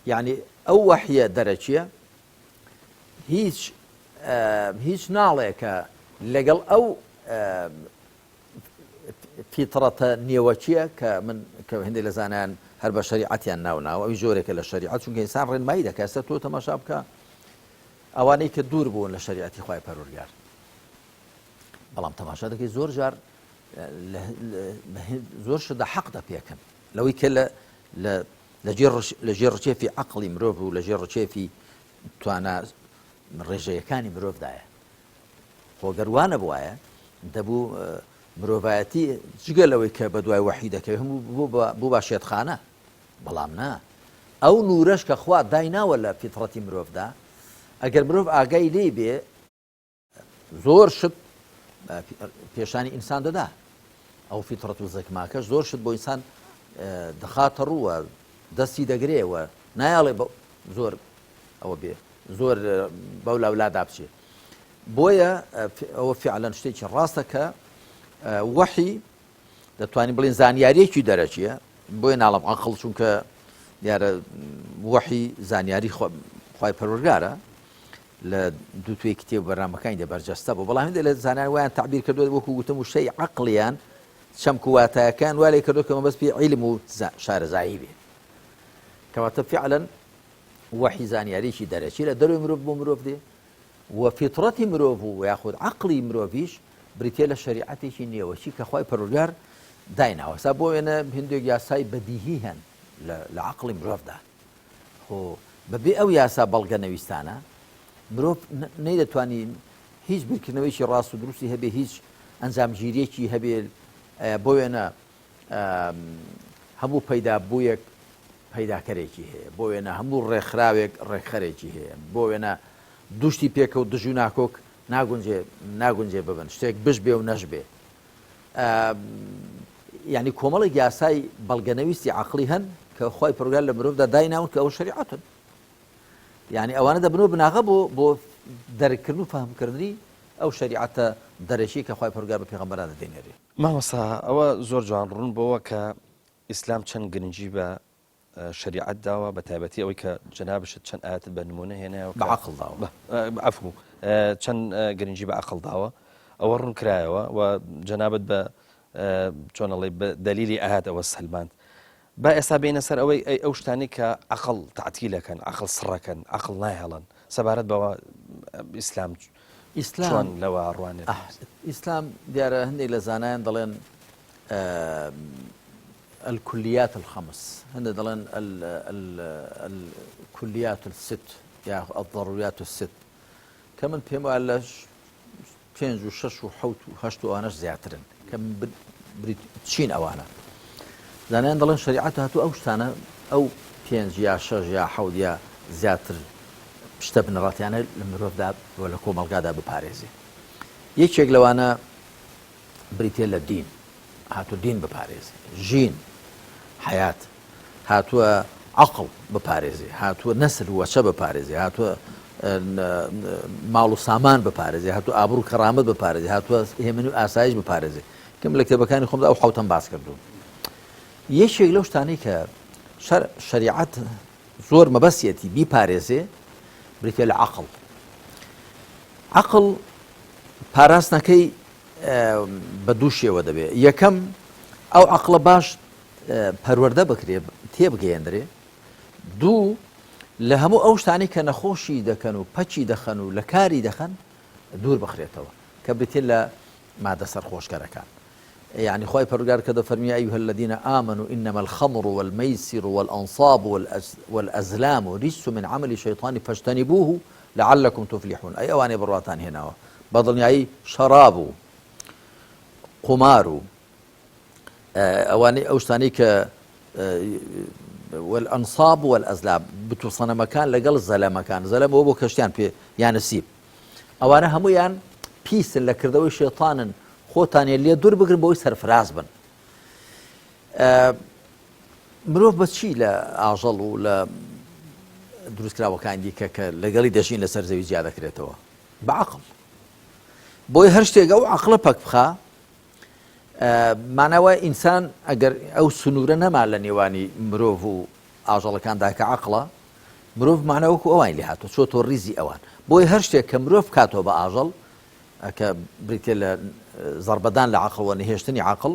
یعنی ئەو وەحیە دەرەکیە هیچ هیچ ناڵێ کە لەگەڵ ئەو فیتڕەتە نێوەکیە کە من کە هەندێک لە زانایان هەر بە شەریعەتیان ناو ناوە ئەوی جۆرێکە لە شەریعەت چونکە ئینسان ڕێنمایی دەکات سەر تۆ تەماشا بکە ئەوانەی کە دوور بوون لە شەریعەتی خوای پەروەردگار بەڵام تەماشا دەکەی زۆر جار زۆر شتدا حەق دەپێکن لەوەی کە لە لە ژێر ڕچێفی عقلی مرۆڤ و لە ژێر ڕچێفی توانا ڕێژەیەکانی مرۆڤدایە خۆ گەر وا نەبوایە دەبوو مرۆڤایەتی جگە لەوەی کە بە دوای وەحی دەکەوێت هەموو بوو بە شێتخانە بەڵام نا ئەو نورەش کە خوا دایناوە لە فیتڕەتی مرۆڤدا ئەگەر مرۆڤ ئاگای لێی بێ زۆر شت پێشانی ئینسان دەدا ئەو فیتڕەت و زەکماکەش زۆر شت بۆ ئینسان دەخاتە ڕووە دەستی دەگرێ و نایاڵێ زۆر ئەوە بێ زۆر بەو لاولادا بچێ بۆیە ئەوە فعلەن شتێکی ڕاستە کە وەحی دەتوانین بڵێن زانیاریەکی دەرەکیە بۆیە ناڵم عقل چونکە دیارە وەحی زانیاری خی پەروەرگارە لە دوو توێی کتێب بەرنامەکانی دە بەرجەستە بوو بەڵام هەندێک لە زانایان وایان تعبیر کردووە وەکو گوتم وشەی عقلیان چەمک و واتایەکان وا لێ کردو کە مەبەست پێی عیلم و شارەزایی بێ کەواتە فعلا وەحی زانیاریی دەرەکی لە دەروی مرۆڤ بۆ مرۆڤ دێ و فیتڕەتی مرۆڤ و یاخود عەقڵی مرۆڤیش بریتیە لە شەریعەتێکی نێوەکی کە خوای پەروەردگار دایناوە سا بۆ وێنە هندێک یاسای بەدیهی هەن لە عەقڵی مرۆڤدا خۆ بەبێ ئەو یاسا بەڵگە نەویستانە مرۆڤ نەیدەتوانی هیچ بیرکردنەوەیکی ڕاست و دروستی هەبێ هیچ ئەنجامگیریەکی هەبێ بۆ وێنە هەموو پەیدابوویەک پەیداکەرێکی هەیە، بۆ وێنە هەموو ڕێکخراوێک ڕێکخەرێکی هەیە، بۆ وێنە دوو شتی پێکەوە دژ و ناکۆک ناگونجێ ناگونجێ ببن، شتێک بش بێ و نەش بێ. یعنی کۆمەڵێک یاسای بەڵگەنەویستی عەقڵی هەن کە خوای پەروەردگار لە مرۆڤدا دایناون کە ئەوە شەریعەتن. یعنی ئەوانە دەبنەوە بناغە بۆ بۆ دەرککردن و فەهمکردنی ئەو شەریعەتە دەرەکی کە خوای پەروەردگار بە پێغەمبەران دەینێرێ. مامۆستا ئەوە زۆر جوان ڕوون بۆوە کە ئیسلام چەند گرنگی بە شەریعەت داوە بە تایبەتی ئەوەی کە جەنابشت چەند ئاەتت بە نمونە هێنایەوە بە عەقڵ داوە عەفو چەند گرنگی بە عەقڵ داوە ئەوە ڕوون کرایەوە و جەنابت بە چۆنەڵی بە دەلیلی ئاەت ئەوە سەلماند با ئێستا بێینە سەر ئەوەی ئەی ئەو شتانەی کە عەقڵ تەعتیلەکەن عەقڵ سڕەکەن عەقڵ نایهڵن سەبارەت بەوە ئیسلام ئیسلام چۆن لەوە ڕوانێت؟ ئیسلام دیارە هەندێک لە زانایان دەڵێن الکلیات الخمس هەندێک دەڵێن الکلیات الست یا الضروریات الست کە من پێم وایە لە پێنج و شەش و حەوت و هەشت و ئەوانەش زیاترن کە چین ئەوانە زانایان دەڵێن شەریعەت هاتوو ئەو شتانە ئەو پێنج یا شەش یا حەوت یا زیاتر شتە بنەڕەتیانە لە مرۆڤدا و لە کۆمەڵگادا بپارێزێ یەکێک لەوانە بریتە لە دین هاتوو دین بپارێزێ ژین حیات هاتووە عەقڵ بپارێزێ، هاتووە نەسل و وەچە بپارێزێ، هاتووە ماڵ و سامان بپارێزێ، هاتووە ئابڕوو و کەڕامەت بپارێزێ، هاتووە هێمنی و ئاسایش بپارێزێ. کەم لە کتێبەکانی خۆمدا ئەو حەوتەم باس کردوون. یەکێک لەو شتانەی کە شەریعەت زۆر مەبەستیەتی بیپارێزێ بریتیە لە عەقڵ. عەقڵ پاراستنەکەی بە دوو شێوە دەبێ. یەکەم ئەو عەقڵە باش پەروەردە بکرێ تێبگەیەندرێ، دوو لە هەموو ئەو شتانەی کە نەخۆشی دەکەن و پەکی دەخەن و لە کاری دەخەن دوور بخرێتەوە کە بریتین لە مادە سەرخۆشکەرەکان. یعنی خوای پەروەردگار کە دەفەرمی ایها الذین آمنوا انما الخمر والمیسر والانصاب والازلام رجس من عمل الشیطان فاجتنبوه لعلکم تفلحون ئەی ئەوانەی بڕواتان هێناوە بە دڵنیایی شەراب و قومار و ئەوانەی ئەو شتانەی کە والأنصاب والأزلام بت و سەنەمەکان لەگەڵ زەلەمەکان زەلەم ئەوە بۆ کەشتیان پێ یان نسیب. ئەوانە هەمویان پیسن لە کردەوەی شێتانن خۆتانێ لێ دوور بگرن بۆی سەرفراز بن. مرۆڤ بە چی لە ئاژەڵ و لە دروستکراوەکان دیکە کە لەگەڵی دەژین لەسەر زەوی جیا دەکرێتەوە؟ بە عەقڵ. بۆیە هەر شتێک ئەو عەقڵە پەک بخا ماناوە ئینسان ئەگەر ئەو سنوورە نەما لە نێوانی مرۆڤ و ئاژەڵەکاندا کە عەقڵە مرۆڤ مانە وەکو ئەوانی لێ هاتووە چۆتۆ ڕیزی ئەوان بۆیە هەر شتێک کە مرۆڤ بکاتەوە بە ئاژەڵ کە بریتیە لە زەڕبەدان لە عەقڵ و نەهێشتنی عەقڵ،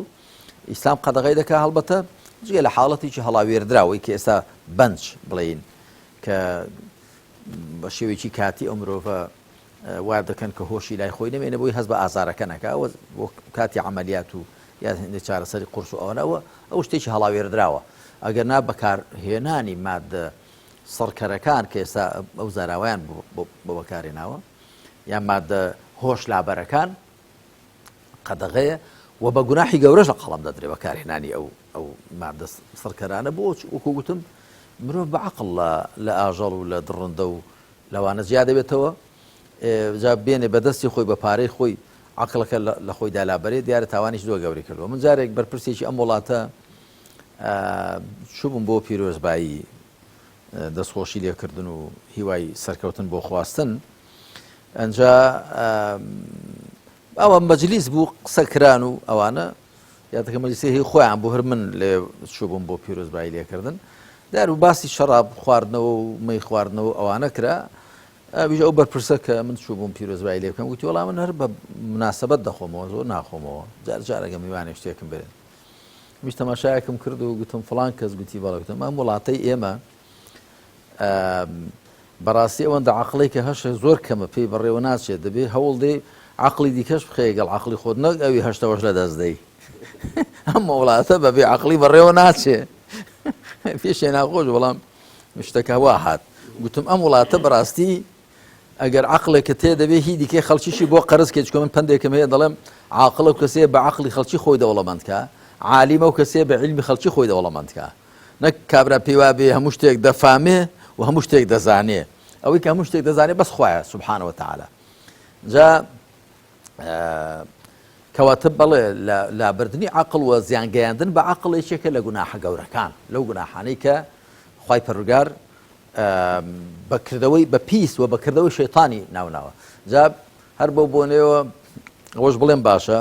ئیسلام قەدەغەی دەکا هەڵبەتە جگە لە حاڵەتێکی هەڵاوێردراوەی کە ئێستا بەنج بڵێین کە بە شێوەیەکی کاتی ئەو مرۆڤە وا دەکەن کە هۆشی لای خۆی نەمێنێ بۆی هەست بە ئازارەکە نەکا بۆ کاتی عملیات و یا هەندێک چارەسەری قورس و ئەوانەوە ئەو شتێکی هەڵاوێردراوە ئەگەر نا بەکارهێنانی مادە سڕکەرەکان کە ئێستا ئەو زاراوەیان بۆ بەکارهێناوە یان مادە هۆش لابەرەکان قەدەغەیە و بە گوناحی گەورەش لە قەڵەم دەدرێ بەکارهێنانی ئەو ئەو مادە سڕکەرانە بۆ وەکو گوتم مرۆڤ بە عقل لە ئاژەڵ و لە دڕندە و لەوانە جیا دەبێتەوە جا بێنێ بەدەستی خۆی بە پارەی خۆی عقلەکە لە خۆی دالابەرێ دیارە تاوانیش زۆر گەوری کردووە من جارێک بەرپرسێکی ئەم وڵاتە چوبم بۆ پیرۆزبایی دەستخۆشی لێکردن و هیوای سەرکەوتن بۆ خواستن ئەنجا ئەوە مەجلیس بوو قسە کران و ئەوانە یادەکە مەجلیسی هی خۆیان بۆ هەر من لێ چوبووم بۆ پیرۆزبایی لێکردن دار و باسی شەراب خواردنەوە و مەی خواردنەوە ئەوانە کرا ئەویش ئەو بەرپرسە کە من چوبووم پیرۆزبایی لێ بکەم گوتی وەڵا من هەر بە مناسبەت دەخۆمەوە زۆر ناخۆمەوە جار جارەگە میوانێک شتێکم بێت منیش تەماشایەکم کرد و گوتم فڵان کەس گوتی بەڵێ گوتم ئەم وڵاتەی ئێمە بەڕاستی ئەوەندە عقلی کە هەشە زۆر کەمە پێی بەڕێوە ناچێت دەبێ هەوڵ دێ عقلی دیکەش بخەیە گەڵ عقلی خۆت نەک ئەوی هەشتەوەش لە دەست دەی ئەم وڵاتە بەبێ عقلی بەڕێوە ناچێ پێشێ ناخۆش بەڵام شتەکە وا هات گوتم ئەم وڵاتە بەڕاستی ئەگەر عەقڵێکت هەیە دەبێ هی دیکەی خەڵکیشی بۆ قەرز کەی چونکە من پەندێکم هەیە دەڵێم عاقڵ ئەو کەسەیە بە عەقڵی خەڵکی خۆی دەوڵەمەند کا عالیم ئەو کەسەیە بە عیلمی خەڵکی خۆی دەوڵەمەند کا نەک کابرا پێی وابێ هەموو شتێک دەفامێ و هەموو شتێک دەزانێ ئەوەی کە هەموو شتێک دەزانێ بەس خوایە سبحانە وتعالی جا کەواتە بەڵێ لابردنی عەقڵ و زیان گەیاندن بە عەقڵ یەکێکە لە گوناحە گەورەکان لەو گوناحانەی کە خوای پەروەردگار بە کردەوەی بە پیس و بە کردەوەی شەیتانی ناوناوە جا هەر بەو بۆنەیەوە ئەوەش بڵێم باشە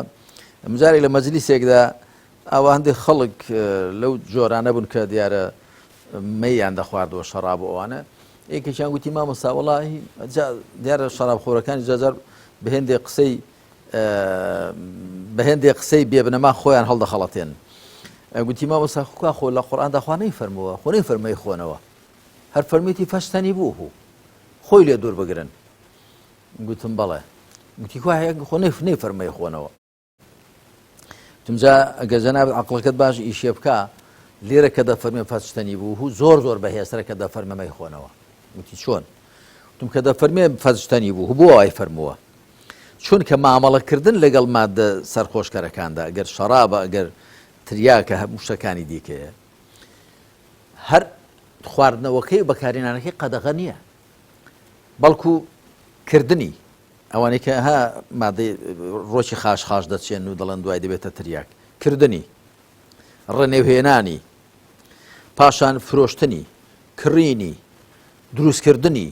مجارێک لە مەجلیسێکدا ئەوە هەندێک خەڵک لەو جۆرانە بوون کە دیارە مەیان دەخواردەوە شەراب و ئەوانە یەکێکیان گوتی مامۆستا وەڵاهی دیارە شەرابخۆرەکانی جاجار بە هێندێک قسەی بە هێندێک قسەی بێبنەما خۆیان هەڵدەخەڵەتێن گوتی مامۆستا خوکا خۆ لە قورئاندا خوا نەیفەرمووە خۆ نەیفەرمووی خۆنەوە هەر فەرموویەتی فەجتەنیبوه خۆی لێ دوور بگرن گوتم بەڵێ گوتی خوا هەیە خۆ نەیفەرمووی خۆنەوە گوتم جا ئەگەر جەنابت عەقڵەکەت باش ئیشێ بکا لێرە کە دەفەرمێ فەجتەنیبوه زۆر زۆر بەهێزترە کە دەفەرمێ مەیخۆنەوە گوتی چۆن گوتم کە دەفەرمێ فەجتەنیبوه بۆ وای فەرمووە چونکە مامەڵەکردن لەگەڵ ماددە سەرخۆشکەرەکاندا ئەگەر شەرابە ئەگەر تریاکە هەموو شتەکانی دیکەیە هەر خواردنەوەکەی و بەکارهێنانەکەی قەدەغە نییە بەڵکو کردنی ئەوانەی کە ها مادەی ڕۆکی خاش خاش دەچێن و دەڵێن دوای دەبێتە تریاک کردنی ڕنێوهێنانی پاشان فرۆشتنی کڕینی دروستکردنی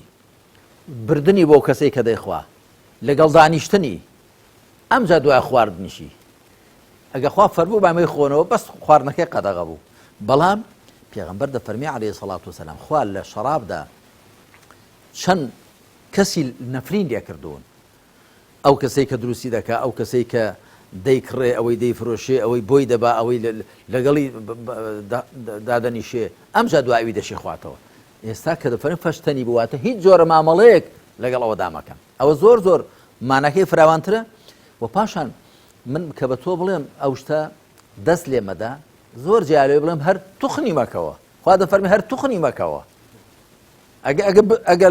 بردنی بۆ کەسەی کە دەیخوا لەگەڵ دانیشتنی ئەمجا دوای خواردنیشی ئەگە خوا فەرموو با مەیخۆنەوە بەس خواردنەکەی قەدەغە بوو بەڵام پێغەمبەر دەفەرمی عەلەیهی سەڵات وسەلام خوا لە شەرابدا چەند کەسی نەفرین لێکردوون ئەو کەسەی کە دروستی دەکا ئەو کەسەی کە دەیکڕێ ئەوەی دەیفرۆشێ ئەوەی بۆی دەبا ئەوەی لەگەڵی دادەنیشێ ئەمجا دوای ئەوی دەشێ خواتەوە ئێستا کە دەفەرمێ فەشتەنی بواتە هیچ جۆرە مامەڵەیەک لەگەڵ ئەوەدا مەکەن ئەوە زۆر زۆر ماناکەی فراوانترە و پاشان من کە بە تۆ بڵێم ئەو شتە دەست لێ مەدە زۆر جیاوێ بڵێم هەر توخنی مەکەوە خوا دەفەرمی هەر توخنی مەکەوە ئەگە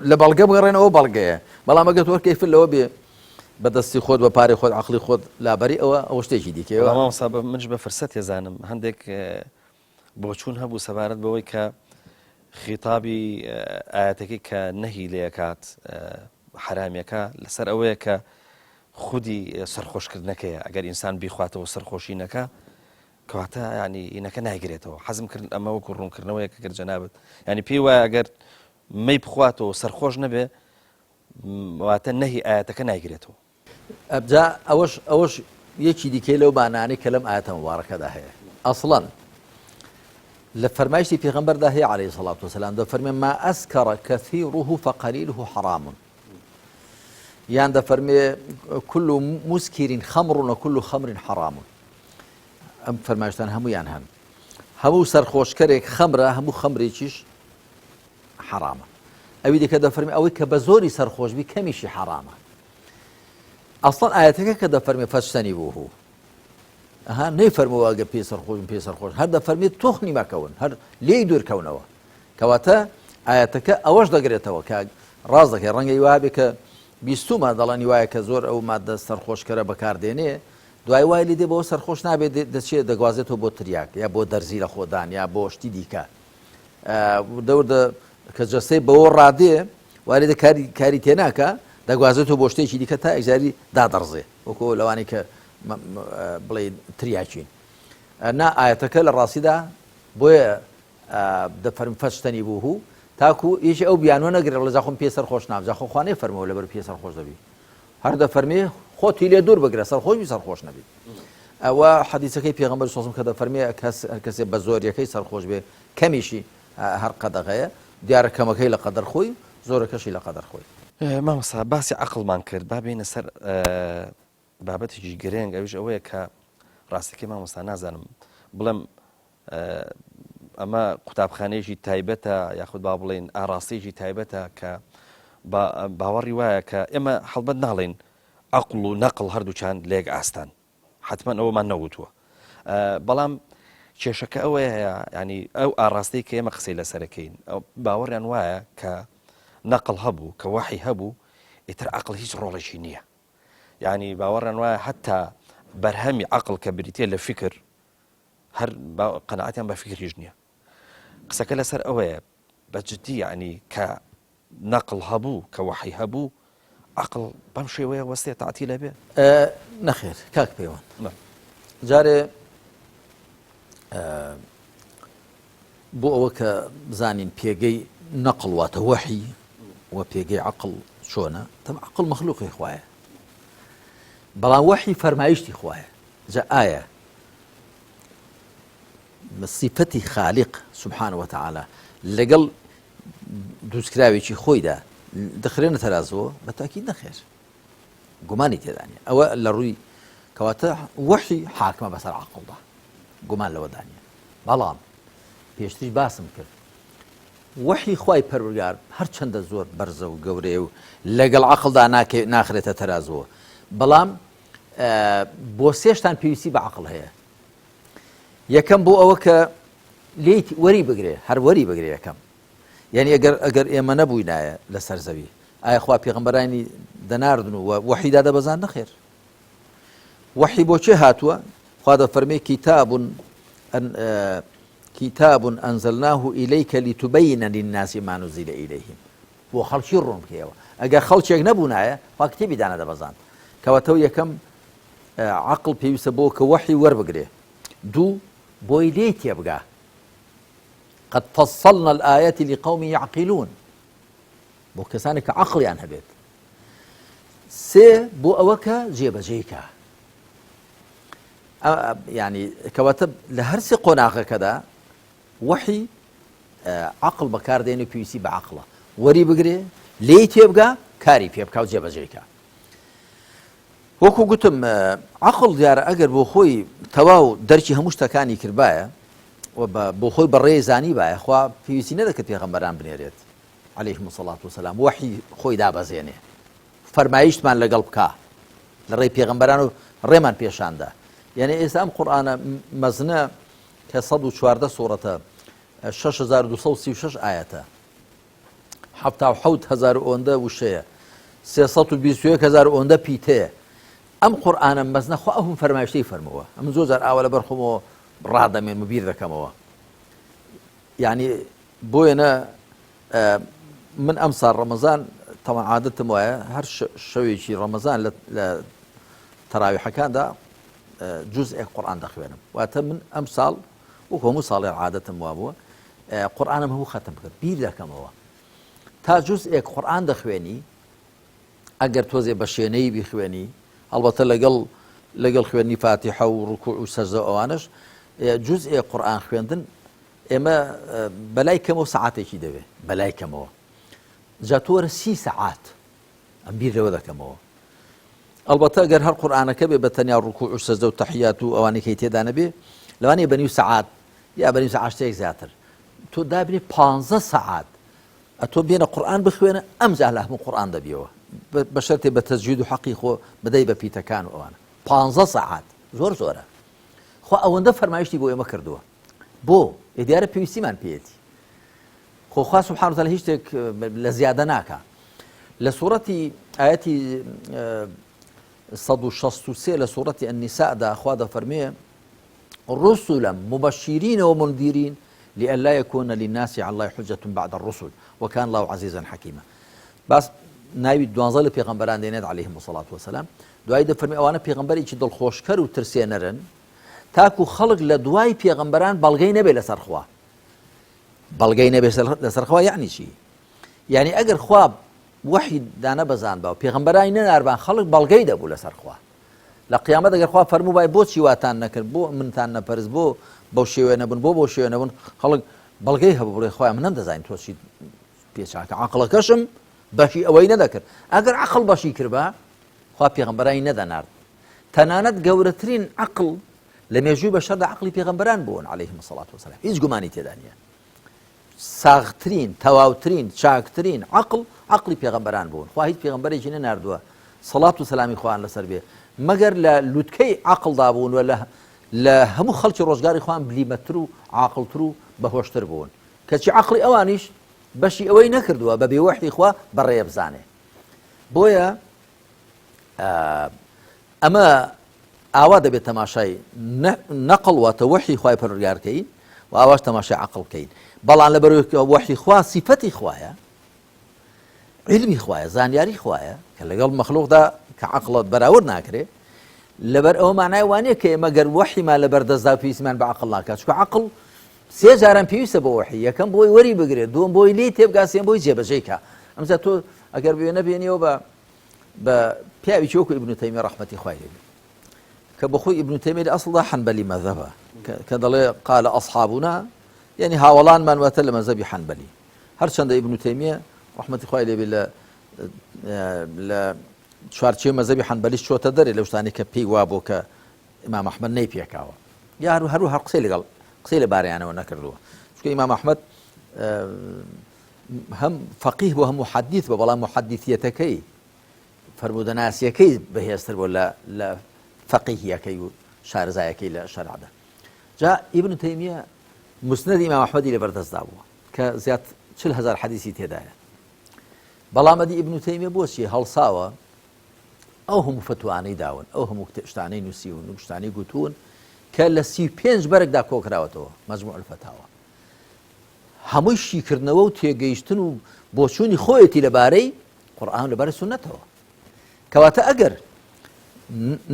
لە بەڵگە بگەڕێنەوە بەڵگەیە بەڵام ئەگە تۆ کەیفت لەوە بێ بە دەستی خۆت بە پارەی خۆت عقلی خۆت لابەری ئەوە ئەوە شتێکی دیکەیە مامۆستا منش بە فرسەت تێزانم هەندێک بۆچوون هەبوو سەبارەت بەوەی کە خیتابی ئاەتەکەی کە نەهی لێکات. حرامیەکە لەسەر ئەوەیە کە خودی سەرخۆشکردنەکەیە ئەگەر ئینسان بیخواتەوە سەرخۆشی نەکا کەواتە ینی ئینەکە نایگرێتەوە حەزم کرد ئەمە وەکو ڕوونکردنەوەیە کە گەر جەنابت ینی پێی وایە ئەگەر مەی بخواتەوە سەرخۆش نەبێ واتە نەهی ئاەتەکە نایگرێتەوە. ئەبجا ئەوەش ئەوەش یەکی دیکەی لەو مانانەی کە لەم ئاەتە مبارەکەدا هەیە ئەسڵەن لە فەرمایشتی پێغەمبەردا هەیە عەلەیهی سەڵات وسلام دەفەرمێ ما ئەسکەڕ کەثیره فقلیله حرام یان دەفەرمێ كل مسكر خمر وكل خمر حرام ئەم فەرمایشتان هەمویان هەن هەموو سەرخۆشکەرێک خەمرە هەموو خەمرێکیش حرامە ئەوی دیکە دەفەرمی ئەوەی کە بە زۆری سەرخۆشبی کەمیشی حرامە ئەسڵەن ئاەتەکە کە دەفەرمێ فەجتەنی بوو ئەها نەیفەرمووە ئەگەر پێی سەرخۆشن پێی سەرخۆش هەر دەفەرمێت تۆخنی مەکەون هەر لێی دوورکەونەوە کەواتە ئاەتەکە ئەوەش دەگرێتەوە کە ڕاست دەکەی ڕەنگە وابێ کە بیستومە دەڵێنی وایە کە زۆر ئەو مادە سەرخۆشکەرە بەکاردێنێ دوای وای لێ دێ بەوە سەرخۆش نابێت دەچێت دەگوازێتەوە بۆ تریاک یا بۆ دەرزی لە خۆدان یا بۆ شتی دیکە وردە وردە کە جەستەی بەوە ڕادێ وای لێ کاری کاری تێناکە دەگوازێتەوە بۆ شتێکی دیکە تا ئەجاری دادەڕزێ وەکو لەوانەی کە بڵێ تریاکین نا ئاەتەکە لە ڕاستیدا بۆیە دەفەرم فەشتەنی بوو تاکو یەکی ئەو بیانوە نەگرێت لە جاخۆم پێ سەر خۆش ناب جاخۆ خوانێ فەرمەوە لەبەر پێ سەر خۆش دەبی هەر دەفەرمێ خۆتی لێ دوور بگرە سەر خۆش بی سەر خۆش نەبی ئەوە حەدیسەکەی پێغەمبەر سۆزم کە دەفەرمێ کەس هەر کەسێ بە زۆریەکەی سەرخۆش بێ کەمیشی هەر قەدەغەیە دیارە کەمەکەی لە قەدەر خۆی زۆرەکەشی لە قەدەر خۆی. مامۆستا باسی عەقڵمان کرد با بێینە سەر بابەتێکی گرنگ ئەویش ئەوەیە کە ڕاستەکەی مامۆستا نازانم بڵێم ئەمە قوتابخانەیەکی تایبەتە یاخود با بڵێین ئاراستەیەکی تایبەتە کە باوەڕی وایە کە ئێمە هەڵبەت ناڵێین عەقڵ و نەقڵ هەردووکیان لە یەک ئاستان حتمما ئەوەمان نەوتووە بەڵام کێشەکە ئەوەیە هەیە ینی ئەو ئاراستەی کە ئێمە قسەی لەسەرەکەین باوەڕیان وایە کە نەقڵ هەبوو کە وەحی هەبوو ئیتر عقل هیچ ڕۆڵێکی نییە ینی باوەڕیان وایە حتا بەرهەمی عقل کە بریتە لە فکر هەر قەنەعەتیان بە فکریش نییە قسەکە لەسەر ئەوەیە بە جدی یعنی کە نەقڵ هەبوو کە وەحی هەبوو عەقڵ بەم شێوەیە وەستێ تەعتیل ئەبێ؟ نەخێر کاک پەیوەند جارێ بۆ ئەوە کە بزانین پێگەی نەقڵ واتە وەحی و پێگەی عقل چۆنە تەم عقل مەخلوقی خوایە بەڵام وەحی فەرمایشتی خوایە جا ئایا سیفەتی خالق سبحانه وتعالى لەگەڵ دروستکراوێکی خۆیدا دەخرێنە تەرازووە؟ بە تاکید نەخێر گومانی تێدا نیە ئەوە لە ڕووی کەواتە وەحی حاکمە بەسەر عقڵدا گومان لەوەدا نیە بەڵام پێشتریش باسم کرد وەحی خوای پەروەردگار هەرچەندە زۆر بەرزە و گەورەیە و لەگەڵ عقلدا ناخرێتە تەرازووە بەڵام بۆ سێشتان پێویستی بە عقل هەیە یەکەم بۆ ئەوە کە لێی وەری بگرێ هەر وەری بگرێ یەکەم یعنی ئەگەر ئەگەر ئێمە نەبووینایە لەسەر زەوی ئایا خوا پێغەمبەرانی دەناردن و وەحی دادەبەزان نەخێر وەحی بۆ چێ هاتووە خوا دەفەرمێ کتاب کتاب أنزلناه إليك لتبين للناس ما نزل إليهم بۆ خەڵکی ڕوون بکەیەوە ئەگەر خەڵکێک نەبوونایە خوا کتێبی دانەدەبەزاند کەواتەو یەکەم عەقڵ پێویستە بۆ کە وەحی وەربگرێ دوو بۆی لێی تێبگا قد فصلنا الآيات لقوم يعقلون بۆ کەسانێک کە عەقڵیان هەبێت سێ بۆ ئەوە کە جێبەجێی کە ینی کەواتە لە هەرسێ قۆناغەکەدا وەحی عەقڵ بەکاردێنێ و پێویستی بە عەقڵە وەری بگرێ لێی تێبگا کاری پێ بکا و جێبەجێی کا وەکو گوتم عەقڵ دیارە ئەگەر بۆ خۆی تەواو دەرکی هەموو شتەکانی کردبایە و بۆ خۆی بەڕێ زانی باە خوا پێویستی نەدەکرد پێغەمبەران بنێرێت عليهم الصلاة والسلام وەحی خۆی دابەزێنێ فەرمایشتمان لەگەڵ بکا لە ڕێی پێغەمبەران و ڕێمان پێشاندا یعنی ئێستا ئەم قورئانە مەزنە کە 114 سوڕەتە 6236 ئایەتە 77 هزار ئۆندە وشەیە 321 هزار ئۆندە پیتەیە ئەم قورئانە مەزنە خوا ئەو فەرمایشتەی فەرمووە ئەمن زۆر جار ئاوا لەبەر خۆمەوە ڕادەمێنم و بیر دەکەمەوە یعنی بۆیە نە من ئەمساڵ ڕەمەزان. تەوان عادەتم وایە هەر شەوێکی ڕەمەزان لە تەراویحەکاندا جزئێک قورئان دەخوێنم واتە من ئەم ساڵ وەکو هەموو ساڵێ عادەتم وابووە قورئانم هەموو خەتم کرد بیر دەکەمەوە تا جزئێک قورئان دەخوێنی ئەگەر تۆزێ بە شێنەی بیخوێنی هەڵبەتە لەگەڵ لەگەڵ خوێنی فاتیحە و ڕکوع و سەجدە و ئەوانەش جزئێ قورئان خوێندن ئێمە بەلای کەمەوە سەعاتێکی دەوێ بەلای کەمەوە جا تۆرە سی سەعات ئەم بیر لەوە دەکەمەوە ئەڵبەتە گەر هەر قورئانەکە بێ بە تەنیا ڕکوع و سەجدە و تەحیات و ئەوانەی کەی تێدا نەبێ لەوانەیە بە نیو سەعات یا بە نیو سەعات شتێک زیاتر تۆ دابنێ پانزە سەعات ئەتۆ بێنە قورئان بخوێنە ئەمجا لە هەموو قورئان دەبیەوە بە شەرتێ بە تەجوید و حەقی خۆ بدەی بە پیتەکان و ئەوانە پانزە سەعات زۆر زۆرە خوا ئەوەندە فەرمایشتی بۆ ئێمە کردووە بۆ ئێ دیارە پێویستیمان پێیەتی خۆ خوا سبحانه وتعالی هیچ شتێک لە زیادە ناکا لە سوڕەتی ئاەتی 163 لە سوڕەتی النساء دا خوا دەفەرمێ رسلا مبشرين ومنذرين لئلا يكون للناس على الله حجة بعد الرسل وكان الله عزيزا حكيما باس ناوی دوانزە لە پێغەمبەران دێنێت علیهم الصلاة والسلام دوای دەفەرمی ئەوانە پێغەمبەرێکی دڵخۆشکەر و ترسێنەرن تاکو خەڵک لە دوای پێغەمبەران بەڵگەی نەبێت لەسەر خوا بەڵگەی نەبێت لەسەر خوا یعنی چی یعنی ئەگەر خوا وەحی دانە بەزان با و پێغەمبەرانی نەناربان خەڵک بەڵگەی دەبوو لەسەر خوا لە قیامەت ئەگەر خوا فەرموو بای بۆچی واتان نەکرد بۆ منتان نەپەرست بۆ بەو شێوەیە نەبوون بۆ بەو شێوە نەبوون خەڵک بەڵگەی هەبوو بڵێ خۆیان من نەمدەزانین تۆ چی پێچاکە عقڵەکەشم بەشی ئەوەی نەدەکرد ئەگەر عقل بەشی کردبا خوا پێغەمبەرانی نەدەنارد تەنانەت گەورەترین عقل لە مێژووی بەشەردا عقلی پێغەمبەران بوون علیهم الصلاة والسلام هیچ گومانی تێدا نییە ساغترین تەواوترین چاکترین عقل عقلی پێغەمبەران بوون خوا هیچ پێغەمبەرێکی نەناردووە سەڵات و سەلامی خوان لەسەر بێ مەگەر لە لوتکەی عقلدا بوون و لە لە هەموو خەڵکی ڕۆژگاری خوان بلیمەتر و عاقڵتر و بەهۆشتر بوون کەچی عقلی ئەوانیش بەشی ئەوەی نەکردووە بە بێوەحی خوا بەڕێ بزانێ بۆیە ئەمە ئاوا دەبێت تەماشای نەقڵ واتە وەحی خوای پەروەردگار کەین و ئاواش تەماشای عەقڵ بکەین بەڵام لەبەرئەوەی کە وەحی خوا سیفەتی خوایە علمی خوایە زانیاری خوایە کە لەگەڵ مەخلوقدا کە عەقڵە بەراورد ناکرێ لەبەر ئەوە مانای وانە کە ئێمە گەر وەحیمان لەبەر دەستدا پێویستمان بە عەقڵ ناکات چونکە عەقڵ سێ جاران پێویستە بۆ وەحی یەکەم بۆی وەری بگرێت دووەم بۆی لێی تێبگا سێم بۆی جێبەجێی کا ئەمجا تۆ ئەگەر بێ نەبێنیەوە بە بە پیاوێکی وەکو ئیبن تەیمیە ڕەحمەتی خوای لێ بێ کە بەخۆی ئیبن تەیمیە لە ئەسڵدا حەنبەلی مەزهەبە کە دەڵێ قال ئەصحابنا یعنی هاوەڵانمان واتە لە مەزهەبی حەنبەلی هەرچەندە ئیبن تەیمیە ڕەحمەتی خوای لێ بێ لە لە چوارچێوەی مەزهەبی حەنبەلیش چۆتە دەرێ لەو شتانەی کە پێی وابوو کە ئیمام ئەحمەد نەی پێکاوە یا هەرو هەرو هەر قسەی لەگەڵ قسەی لە بارەیانەوە نەکردووە چونکە ئیمام ئەحمەد هەم فەقیه بوو هەم محەدیث بوو بەڵام محەدیثیەتەکەی فەرموودەناسیەکەی بەهێزتر بوو لە لە فەقیهیەکەی و شارەزایەکەی لە شەرعدا جا ئیبن تەیمیە مسند ئیمام ئەحمەدی لەبەردەستدا بووە کە زیاد 40 هەزار حەدیسی تێدایە بەڵام ئەدی ئیبن تەیمیە بۆچی هەڵساوە ئەو هەموو فتوانەی داون ئەو هەموو شتانەی نووسیون و شتانەی گوتوون کە لە 35 بەرگدا کۆکراوەتەوە مجموع الفتاوە هەمووی شیکردنەوە و تێگەیشتن و بۆچوونی خۆیەتی لەبارەی قورئان و لەبارەی سوننەتەوە. کەواتە ئەگەر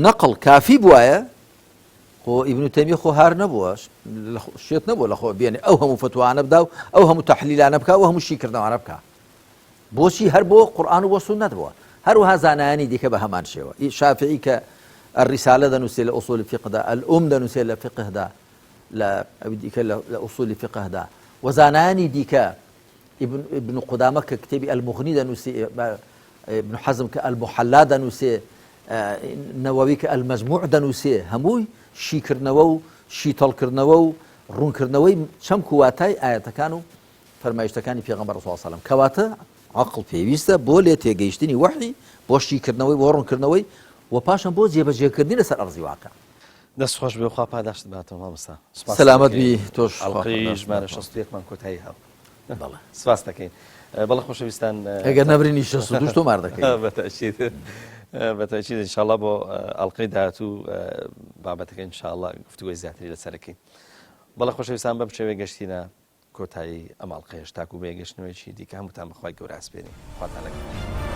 نەقڵ کافی بوایە خۆ ئیبن تەیمیە خۆ هار نەبووە شێت نەبووە لە خۆ بێنێ ئەو هەموو فتوانە بدا و ئەو هەموو تەحلیلانە بکا و هەموو شیکردنەوانە بکا بۆچی هەر بۆ قورئان و بۆ سوننەت بووە هەروەها زانایانی دیکە بە هەمان شێوە شافعی کە الرسالە دەنووسێ لە ئوسولی فقهدا الأم دەنووسێ لە فقهدا لە ئەوی دیکە لە ئوسولی فقهدا و زانایانی دیکە ابن قدامە کە کتێبی المغنی دەنووسێ ابن حزم کە المحلا دەنووسێ نەوەوی کە المجموع دەنووسێ هەمووی شیکردنەوە و شیتەڵکردنەوە و ڕوونکردنەوەی چەمک و واتای ئاەتەکان و فەرمایشتەکانی پێغەمبەر صلی الله علیه و سلم کەواتە عقل پێویستە بۆ لێ تێگەیشتنی وەحی بۆ شیکردنەوەی بۆ ڕوونکردنەوەی و پاشان بۆ جێبەجێکردنی لەسەر ئەرزی واقع دەست خۆش بێ خوا پاداشتت باتەوە مامۆستا سپاست سەلامەت بی دەکەین. تۆش خوا ئەڵقەی پاداشتت ژمارە باتەوە. 61 مان کۆتایی هاو بەڵێ. سپاست دەکەین بەڵێ خۆشەویستان ئەگەر نەمرینی 62 تۆمار دەکەین. بە تەئکید بە تەئکید ان شاء الله بۆ ئەڵقەی داهاتوو بابەتەکە ان شاء الله گفتوگۆی زیاتری لەسەر دەکەین بەڵێ خۆشەویستان بەم شێوەیە گەشتینە کۆتایی ئەم ئەڵقەیەش تاکو بە یەکگەشتنەوەیەکی دیکە هەمووتان بەخوای گەورە ئەسپێرین خواتان لەگەڵ.